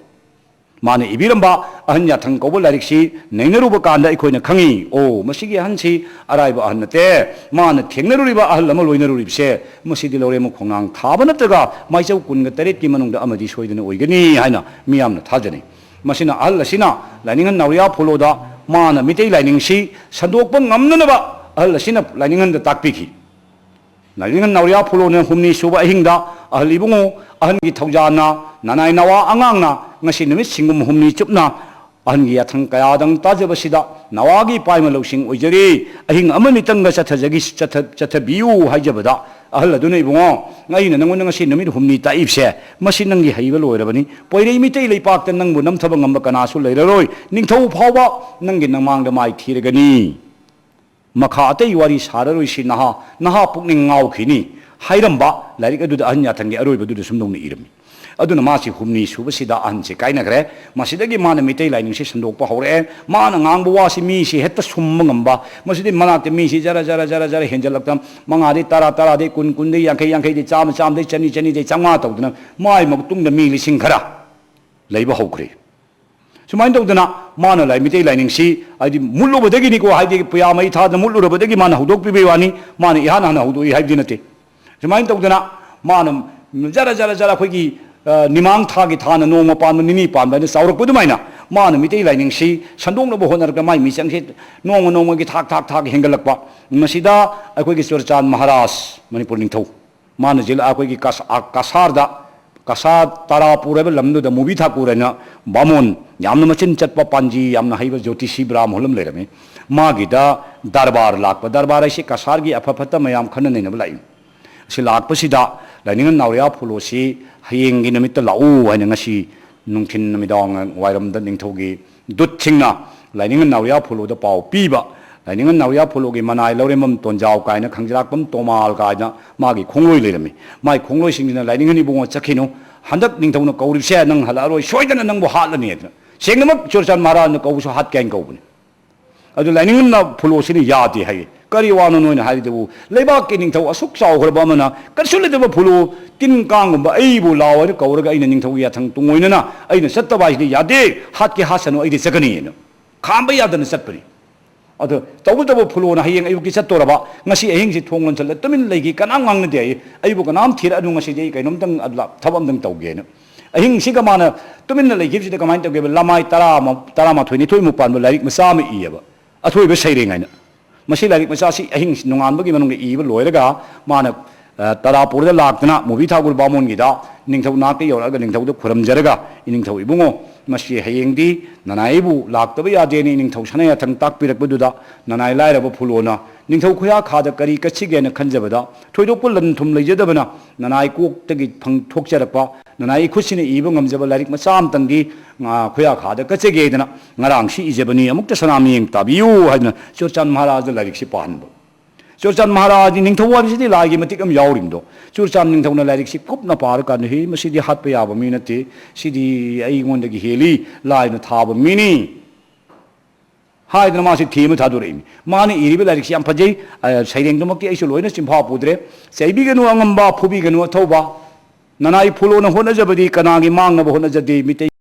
ꯃꯥꯅ ꯏꯕꯤꯔꯝꯕ ꯑꯍꯟ ꯌꯥꯊꯪ ꯀꯧꯕ ꯂꯥꯏꯔꯤꯛꯁꯤ ꯅꯩꯅꯔꯨꯕ ꯀꯥꯟꯗ ꯑꯩꯈꯣꯏꯅ ꯈꯪꯉꯤ, ꯑꯣ, ꯃꯁꯤꯒꯤ ꯑꯍꯟꯁꯤ ꯑꯔꯥꯏꯕ ꯑꯍꯟ ꯅꯠꯇꯦ꯫ ꯃꯥꯅ ꯊꯦꯡꯅꯔꯨꯔꯤꯕ ꯑꯍꯜ ꯑꯃ ꯂꯣꯏꯅꯔꯨꯔꯤꯕꯁꯦ, ꯃꯁꯤꯗꯤ ꯂꯧꯔꯦꯝꯕ ꯈꯣꯡꯅꯥꯡ ꯊꯥꯕ ꯅꯠꯇ꯭ꯔꯒ ꯃꯥꯏꯆꯧ ꯀꯨꯟꯒ ꯇꯔꯦꯠꯀꯤ ꯃꯅꯨꯡꯗ ꯑꯃꯗꯤ ꯁꯣꯏꯗꯅ ꯑꯣꯏꯒꯅꯤ ꯍꯥꯏꯅ ꯃꯤꯌꯥꯝꯅ ꯊꯥꯖꯅꯩ꯫ ꯃꯁꯤꯅ ꯑꯍꯜ ꯑꯁꯤꯅ ꯂꯥꯏꯅꯤꯡꯍꯟ ꯅꯥꯎꯔꯤꯌꯥ ꯐꯨꯂꯣꯗ ꯃꯥꯅ ꯃꯤꯇꯩ ꯂꯥꯏꯅꯤꯡꯁꯤ ꯁꯟꯗꯣꯛꯄ ꯉꯝꯅꯅꯕ ꯑꯍꯜ ꯑꯁꯤꯅ ꯂꯥꯏꯅꯤꯡꯍꯟꯗ ꯇꯥꯛꯄꯤꯈꯤ꯫ ꯂꯥꯏꯅꯤꯡꯍꯟ ꯅꯥꯎꯔꯤꯌꯥ ꯐꯨꯂꯣꯅ ꯍꯨꯝꯅꯤ ꯁꯨꯕ ꯑꯍꯤꯡꯗ ꯑꯍꯜ ꯏꯕꯨꯡꯉꯣ ꯑꯍꯟꯒꯤ ꯊꯧꯖꯥꯜꯅ ꯅꯅꯥꯏ ꯅꯋꯥ ꯑꯉꯥꯡꯅ ꯉꯁꯤ ꯅꯨꯃꯤꯠ ꯁꯤꯡꯒꯨꯝ ꯍꯨꯝꯅꯤ ꯆꯨꯞꯅ ꯑꯍꯟꯒꯤ ꯌꯥꯊꯪ ꯀꯌꯥꯗꯪ ꯇꯥꯖꯕꯁꯤꯗ ꯅꯋꯥꯒꯤ ꯏꯄꯥꯏꯃ ꯂꯧꯁꯤꯡ ꯑꯣꯏꯖꯔꯤ, ꯑꯍꯤꯡ ꯑꯃꯅꯤꯇꯪꯒ ꯆꯠꯊꯖꯈꯤ, ꯆꯠꯊ-, ꯆꯠꯊꯕꯤꯌꯨ ꯍꯥꯏꯖꯕꯗ ꯑꯍꯜ ꯑꯗꯨꯅ, "ꯏꯕꯨꯡꯉꯣ, ꯑꯩꯅ ꯅꯪꯉꯣꯟꯗ ꯉꯁꯤ ꯅꯨꯃꯤꯠ ꯍꯨꯝꯅꯤ ꯇꯥꯛꯏꯕꯁꯦ, ꯃꯁꯤ ꯅꯪꯒꯤ ꯍꯩꯕ ꯂꯣꯏꯔꯕꯅꯤ꯫ ꯄꯣꯏꯔꯩ ꯃꯤꯇꯩ ꯂꯩꯄꯥꯛꯇ ꯅꯪꯕꯨ ꯅꯝꯊꯕ ꯉꯝꯕ ꯀꯅꯥꯁꯨ ꯂꯩꯔꯔꯣꯏ꯫ ꯅꯤꯡꯊꯧ ꯐꯥꯎꯕ ꯅꯪꯒꯤ ꯅꯃꯥꯡꯗ ꯃꯥꯏ ꯊꯤꯔꯒꯅꯤ꯫ ꯃꯈꯥ ꯑꯇꯩ ꯋꯥꯔꯤ ꯁꯥꯔꯔꯣꯏꯁꯤ, ꯅꯍꯥ, ꯅꯍꯥ ꯄꯨꯛꯅꯤꯡ ꯉꯥꯎꯈꯤꯅꯤ" ꯍꯥꯏꯔꯝꯕ ꯂꯥꯏꯔꯤꯛ ꯑꯗꯨꯗ ꯑꯍꯟ ꯌꯥꯊꯪꯒꯤ ꯑꯔꯣꯏꯕꯗꯨꯗ ꯁꯨꯝꯗꯧꯅ ꯏꯔꯝꯃꯤ꯫ ꯑꯗꯨꯅ ꯃꯥꯁꯤ ꯍꯨꯝꯅꯤ ꯁꯨꯕꯁꯤꯗ ꯑꯍꯟꯁꯤ ꯀꯥꯏꯅꯈ꯭ꯔꯦ꯫ ꯃꯁꯤꯗꯒꯤ ꯃꯥꯅ ꯃꯤꯇꯩ ꯂꯥꯏꯅꯤꯡꯁꯤ ꯁꯟꯗꯣꯛꯄ ꯍꯧꯔꯛꯑꯦ꯫ ꯃꯥꯅ ꯉꯥꯡꯕ ꯋꯥꯁꯤ ꯃꯤꯁꯤ ꯍꯦꯛꯇ ꯁꯨꯝꯕ ꯉꯝꯕ꯫ ꯃꯁꯤꯗꯤ ꯃꯅꯥꯛꯇ ꯃꯤꯁꯤ ꯖꯔ ꯖꯔ ꯖꯔ ꯖꯔ ꯍꯦꯟꯖꯜꯂꯛꯇꯅ ꯃꯉꯥꯗꯩ ꯇꯔꯥ, ꯇꯔꯥꯗꯩ ꯀꯨꯟ, ꯀꯨꯟꯗꯩ ꯌꯥꯡꯈꯩ, ꯌꯥꯡꯈꯩꯗꯩ ꯆꯥꯝꯃ, ꯆꯥꯝꯃꯗꯩ ꯆꯅꯤ, ꯆꯅꯤꯗꯩ ꯆꯥꯝꯃꯉꯥ ꯇꯧꯗꯅ ꯃꯥꯏ ꯃꯇꯨꯡꯗ ꯃꯤ ꯂꯤꯁꯤꯡ ꯈꯔ ꯂꯩꯕ ꯍꯧꯈ꯭ꯔꯦ꯫ ꯁꯨꯃꯥꯏꯅ ꯇꯧꯗꯅ ꯃꯥꯅ ꯂꯥꯏ-, ꯃꯤꯇꯩ ꯂꯥꯏꯅꯤꯡꯁꯤ ꯍꯥꯏꯗꯤ ꯃꯨꯠꯂꯨꯕꯗꯒꯤꯅꯤꯀꯣ, ꯍꯥꯏꯗꯤ ꯄꯨꯌꯥ ꯃꯩ ꯊꯥꯗꯅ ꯃꯨꯠꯂꯨꯔꯕꯗꯒꯤ ꯃꯥꯅ ꯍꯧꯗꯣꯛꯄꯤꯕꯩ ꯋꯥꯅꯤ, ꯃꯥꯅ ꯏꯍꯥꯟ ꯍꯥꯟꯅ ꯍꯧꯗꯣꯛꯏ ꯍꯥꯏꯕꯗꯤ ꯅꯠꯇꯦ꯫ ꯁꯨꯃꯥꯏꯅ ꯇꯧꯗꯅ ꯃꯥꯅ ꯖꯔ ꯖꯔ ꯖꯔ ꯑꯩꯈꯣꯏꯒꯤ, ꯑ, ꯅꯤꯃꯥꯡ ꯊꯥꯒꯤ ꯊꯥꯅ ꯅꯣꯡꯃ ꯄꯥꯟꯕ, ꯅꯤꯅꯤ ꯄꯥꯟꯕ ꯍꯥꯏꯅ ꯆꯥꯎꯔꯛꯄ ꯑꯗꯨꯃꯥꯏꯅ ꯃꯥꯅ ꯃꯤꯇꯩ ꯂꯥꯏꯅꯤꯡꯁꯤ ꯁꯟꯗꯣꯛꯅꯕ ꯍꯣꯠꯅꯔꯒ ꯃꯥꯏ ꯃꯤꯆꯪꯁꯤ ꯅꯣꯡꯃ ꯅꯣꯡꯃꯒꯤ ꯊꯥꯛ ꯊꯥꯛ ꯊꯥꯛ ꯍꯦꯟꯒꯠꯂꯛꯄ꯫ ꯃꯁꯤꯗ ꯑꯩꯈꯣꯏꯒꯤ ꯆꯨꯔꯆꯥꯟ ꯃꯍꯥꯔꯥꯖ, ꯃꯅꯤꯄꯨꯔ ꯅꯤꯡꯊꯧ, ꯃꯥꯅ ꯖꯤꯂꯥ ꯑꯩꯈꯣꯏꯒꯤ ꯀꯁꯥ-, ꯀꯁꯥꯔꯗ, ꯀꯁꯥꯔ ꯇꯔꯥꯄꯨꯔ ꯍꯥꯏꯕ ꯂꯝꯗꯨꯗ ꯃꯨꯕꯤ ꯊꯥꯀꯨꯔ ꯍꯥꯏꯅ ꯕꯥꯃꯣꯟ, ꯌꯥꯝꯅ ꯃꯆꯤꯟ ꯆꯠꯄ ꯄꯥꯟꯖꯤ, ꯌꯥꯝꯅ ꯍꯩꯕ ꯖꯣꯇꯤꯁꯤ ꯕ꯭ꯔꯥꯍꯃ ꯑꯃ ꯂꯩꯔꯝꯃꯤ꯫ ꯃꯥꯒꯤꯗ ꯗꯔꯕꯥꯔ ꯂꯥꯛꯄ, ꯗꯔꯕꯥꯔ ꯍꯥꯏꯁꯤ ꯀꯁꯥꯔꯒꯤ ꯑꯐ ꯐꯠꯇ ꯃꯌꯥꯝ ꯈꯟꯅ ꯅꯩꯅꯕ ꯂꯥꯛꯏ꯫ ꯑꯁꯤ ꯂꯥꯛꯄꯁꯤꯗ ꯂꯥꯏꯅꯤꯡ ꯅꯥꯎꯔꯤꯌꯥ ꯐꯨꯂꯣꯁꯤ ꯍꯌꯦꯡꯒꯤ ꯅꯨꯃꯤꯠꯇ ꯂꯥꯛꯎ ꯍꯥꯏꯅ ꯉꯁꯤ ꯅꯨꯡꯊꯤꯟ ꯅꯨꯃꯤꯗꯥꯡ ꯋꯥꯏꯔꯝꯗ ꯅꯤꯡꯊꯧꯒꯤ ꯗꯨꯠꯁꯤꯡꯅ ꯂꯥꯏꯅꯤꯡ ꯅꯥꯎꯔꯤꯌꯥ ꯐꯨꯂꯣꯗ ꯄꯥꯎ ꯄꯤꯕ, ꯂꯥꯏꯅꯤꯡ ꯅꯥꯎꯔꯤꯌꯥ ꯐꯨꯂꯣꯒꯤ ꯃꯅꯥꯏ ꯂꯧꯔꯦꯝꯕꯝ ꯇꯣꯟꯖꯥꯎ ꯀꯥꯏꯅ, ꯈꯪꯖꯤꯔꯥꯛꯄꯝ ꯇꯣꯃꯥꯜ ꯀꯥꯏꯅ ꯃꯥꯒꯤ ꯈꯣꯡꯂꯣꯏ ꯂꯩꯔꯝꯃꯤ꯫ ꯃꯥꯒꯤ ꯈꯣꯡꯂꯣꯏꯁꯤꯡꯁꯤꯅ ꯂꯥꯏꯅꯤꯡ ꯏꯕꯨꯡꯉꯣ ꯆꯠꯈꯤꯅꯨ, ꯍꯟꯗꯛ ꯅꯤꯡꯊꯧꯅ ꯀꯧꯔꯤꯕꯁꯦ ꯅꯪ ꯍꯜꯂꯛꯑꯔꯣꯏ, ꯁꯣꯏꯗꯅ ꯅꯪꯕꯨ ꯍꯥꯠꯂꯅꯤ ꯍꯥꯏꯗꯅ ꯁꯦꯡꯅꯃꯛ ꯆꯨꯔꯆꯥꯟ ꯃꯍꯥꯔꯥꯖꯅ ꯀꯧꯕꯁꯨ ꯍꯥꯠꯀꯦ ꯍꯥꯏꯅ ꯀꯧꯕꯅꯤ꯫ ꯑꯗꯨ ꯂꯥꯏꯅꯤꯡꯅ ꯐꯨꯂꯣꯁꯤꯅ ꯌꯥꯗꯦ ꯍꯥꯏꯌꯦ꯫ ꯀꯔꯤ ꯋꯥꯅꯣ ꯅꯣꯏꯅ ꯍꯥꯏꯔꯤꯗꯨꯕꯨ? ꯂꯩꯕꯥꯛꯀꯤ ꯅꯤꯡꯊꯧ ꯑꯁꯨꯛ ꯆꯥꯎꯈ꯭ꯔꯕ ꯑꯃꯅ ꯀꯔꯤꯁꯨ ꯂꯩꯇꯕ ꯐꯨꯂꯣ, ꯇꯤꯟ ꯀꯥꯡꯒꯨꯝꯕ ꯑꯩꯕꯨ ꯂꯥꯎ ꯍꯥꯏꯅ ꯀꯧꯔꯒ ꯑꯩꯅ ꯅꯤꯡꯊꯧꯒꯤ ꯌꯥꯊꯪ ꯇꯨꯡꯑꯣꯏꯅꯅ ꯑꯩꯅ ꯆꯠꯇꯕ ꯍꯥꯏꯁꯤꯗꯤ ꯌꯥꯗꯦ, ꯍꯥꯠꯀꯦ ꯍꯥꯠꯁꯅꯨ ꯑꯩꯗꯤ ꯆꯠꯀꯅꯤ ꯍꯥꯏꯅ ꯈꯥꯝꯕ ꯌꯥꯗꯅ ꯆꯠꯄꯅꯤ꯫ ꯑꯗꯣ ꯇꯧꯕꯇꯕꯨ ꯐꯨꯂꯣꯅ ꯍꯌꯦꯡ ꯑꯌꯨꯛꯀꯤ ꯆꯠꯇꯣꯔꯕ, ꯉꯁꯤ ꯑꯍꯤꯡꯁꯤ ꯊꯣꯡ ꯂꯣꯟꯁꯤꯜꯂ ꯇꯨꯃꯤꯟ ꯂꯩꯈꯤ, ꯀꯅꯥꯝ ꯉꯥꯡꯅꯗꯦ ꯍꯥꯏꯌꯦ꯫ ꯑꯩꯕꯨ ꯀꯅꯥꯝ ꯊꯤꯔꯛꯑꯅꯨ, ꯉꯁꯤꯗꯤ ꯑꯩ ꯀꯩꯅꯣꯝꯇꯪ ꯊꯕꯛ ꯑꯝꯇꯪ ꯇꯧꯒꯦꯅ꯫ ꯑꯍꯤꯡꯁꯤꯒ ꯃꯥꯅ ꯇꯨꯃꯤꯟꯅ ꯂꯩꯈꯤꯕꯁꯤꯗ ꯀꯃꯥꯏꯅ ꯇꯧꯒꯦꯕ? ꯂꯃꯥꯏ ꯇꯔꯥ ꯑꯃ, ꯇꯔꯥꯃꯥꯊꯣꯏ, ꯅꯤꯊꯣꯏꯃꯨꯛ ꯄꯥꯟꯕ ꯂꯥꯏꯔꯤꯛ ꯃꯆꯥ ꯑꯃ ꯏꯌꯦꯕ, ꯑꯊꯣꯏꯕ ꯁꯩꯔꯦꯡ ꯍꯥꯏꯅ꯫ ꯃꯁꯤ ꯂꯥꯏꯔꯤꯛ ꯃꯆꯥꯁꯤ ꯑꯍꯤꯡ ꯅꯣꯡꯉꯥꯟꯕꯒꯤ ꯃꯅꯨꯡꯗ ꯏꯕ ꯂꯣꯏꯔꯒ ꯃꯥꯅ, ꯑ, ꯇꯔꯥꯄꯨꯔꯗ ꯂꯥꯛꯇꯅ ꯃꯨꯕꯤ ꯊꯥꯒꯨꯔ ꯕꯥꯃꯣꯟꯒꯤꯗ ꯅꯤꯡꯊꯧ ꯅꯥꯛꯇ ꯌꯧꯔꯛꯑꯒ ꯅꯤꯡꯊꯧꯗ ꯈꯨꯔꯝꯖꯔꯒ, "ꯏꯅꯤꯡꯊꯧ ꯏꯕꯨꯡꯉꯣ, ꯃꯁꯤ ꯍꯌꯦꯡꯗꯤ ꯅꯅꯥꯏꯕꯨ ꯂꯥꯛꯇꯕ ꯌꯥꯗꯦꯅ ꯏꯅꯤꯡꯊꯧ ꯁꯅꯥꯌꯥꯊꯪ ꯇꯥꯛꯄꯤꯔꯛꯄꯗꯨꯗ ꯅꯅꯥꯏ ꯂꯥꯏꯔꯕ ꯐꯨꯂꯣꯅ ꯅꯤꯡꯊꯧ ꯈꯨꯌꯥꯈꯥꯗ ꯀꯔꯤ ꯀꯠꯁꯤꯒꯦꯅ ꯈꯟꯖꯕꯗ ꯊꯣꯏꯗꯣꯛꯄ ꯂꯟ ꯊꯨꯝ ꯂꯩꯖꯗꯕꯅ ꯅꯅꯥꯏ ꯀꯣꯛꯇꯒꯤ ꯐꯪ-, ꯊꯣꯛꯆꯔꯛꯄ ꯅꯅꯥꯏ ꯈꯨꯠꯁꯤꯅ ꯏꯕ ꯉꯝꯖꯕ ꯂꯥꯏꯔꯤꯛ ꯃꯆꯥ ꯑꯃꯇꯪꯗꯤ, ꯉꯥ, ꯈꯨꯌꯥꯈꯥꯗ ꯀꯠꯆꯒꯦꯗꯅ ꯉꯔꯥꯡꯁꯤ ꯏꯖꯕꯅꯤ, ꯑꯃꯨꯛꯇ ꯁꯅꯥ ꯃꯤꯠꯌꯦꯡ ꯇꯥꯕꯤꯌꯨ" ꯍꯥꯏꯗꯅ ꯆꯨꯔꯆꯥꯟ ꯃꯍꯥꯔꯥꯖꯗ ꯂꯥꯏꯔꯤꯛꯁꯤ ꯄꯥꯍꯟꯕ꯫ ꯆꯨꯔꯆꯥꯟ ꯃꯍꯥꯔꯥꯖꯒꯤ ꯅꯤꯡꯊꯧ ꯍꯥꯏꯕꯁꯤꯗꯤ ꯂꯥꯏꯒꯤ ꯃꯇꯤꯛ ꯑꯃ ꯌꯥꯎꯔꯤꯕꯗꯣ꯫ ꯆꯨꯔꯆꯥꯟ ꯅꯤꯡꯊꯧꯅ ꯂꯥꯏꯔꯤꯛꯁꯤ ꯀꯨꯞꯅ ꯄꯥꯔꯀꯥꯟꯗ, "ꯍꯦ, ꯃꯁꯤꯗꯤ ꯍꯥꯠꯄ ꯌꯥꯕ ꯃꯤ ꯅꯠꯇꯦ, ꯁꯤꯗꯤ ꯑꯩꯉꯣꯟꯗꯒꯤ ꯍꯦꯜꯂꯤ, ꯂꯥꯏꯅ ꯊꯥꯕ ꯃꯤꯅꯤ" ꯍꯥꯏꯗꯅ ꯃꯥꯁꯤ ꯊꯤ ꯑꯃ ꯊꯥꯗꯣꯔꯛꯏꯅꯤ꯫ ꯃꯥꯅ ꯏꯔꯤꯕ ꯂꯥꯏꯔꯤꯛꯁꯤ ꯌꯥꯝ ꯐꯖꯩ꯫ ꯑ, ꯁꯩꯔꯦꯡꯗꯨꯃꯛꯇꯤ ꯑꯩꯁꯨ ꯂꯣꯏꯅ ꯆꯤꯟꯐꯥ ꯄꯨꯗ꯭ꯔꯦ꯫ "ꯆꯩꯕꯤꯒꯅꯨ ꯑꯉꯝꯕ, ꯐꯨꯕꯤꯒꯅꯨ ꯑꯊꯧꯕ, ꯅꯅꯥꯏ ꯐꯨꯂꯣꯅ ꯍꯣꯠꯅꯖꯕꯗꯤ ꯀꯅꯥꯒꯤ ꯃꯥꯡꯅꯕ ꯍꯣꯠꯅꯖꯗꯦ, ꯃꯤꯇꯩ"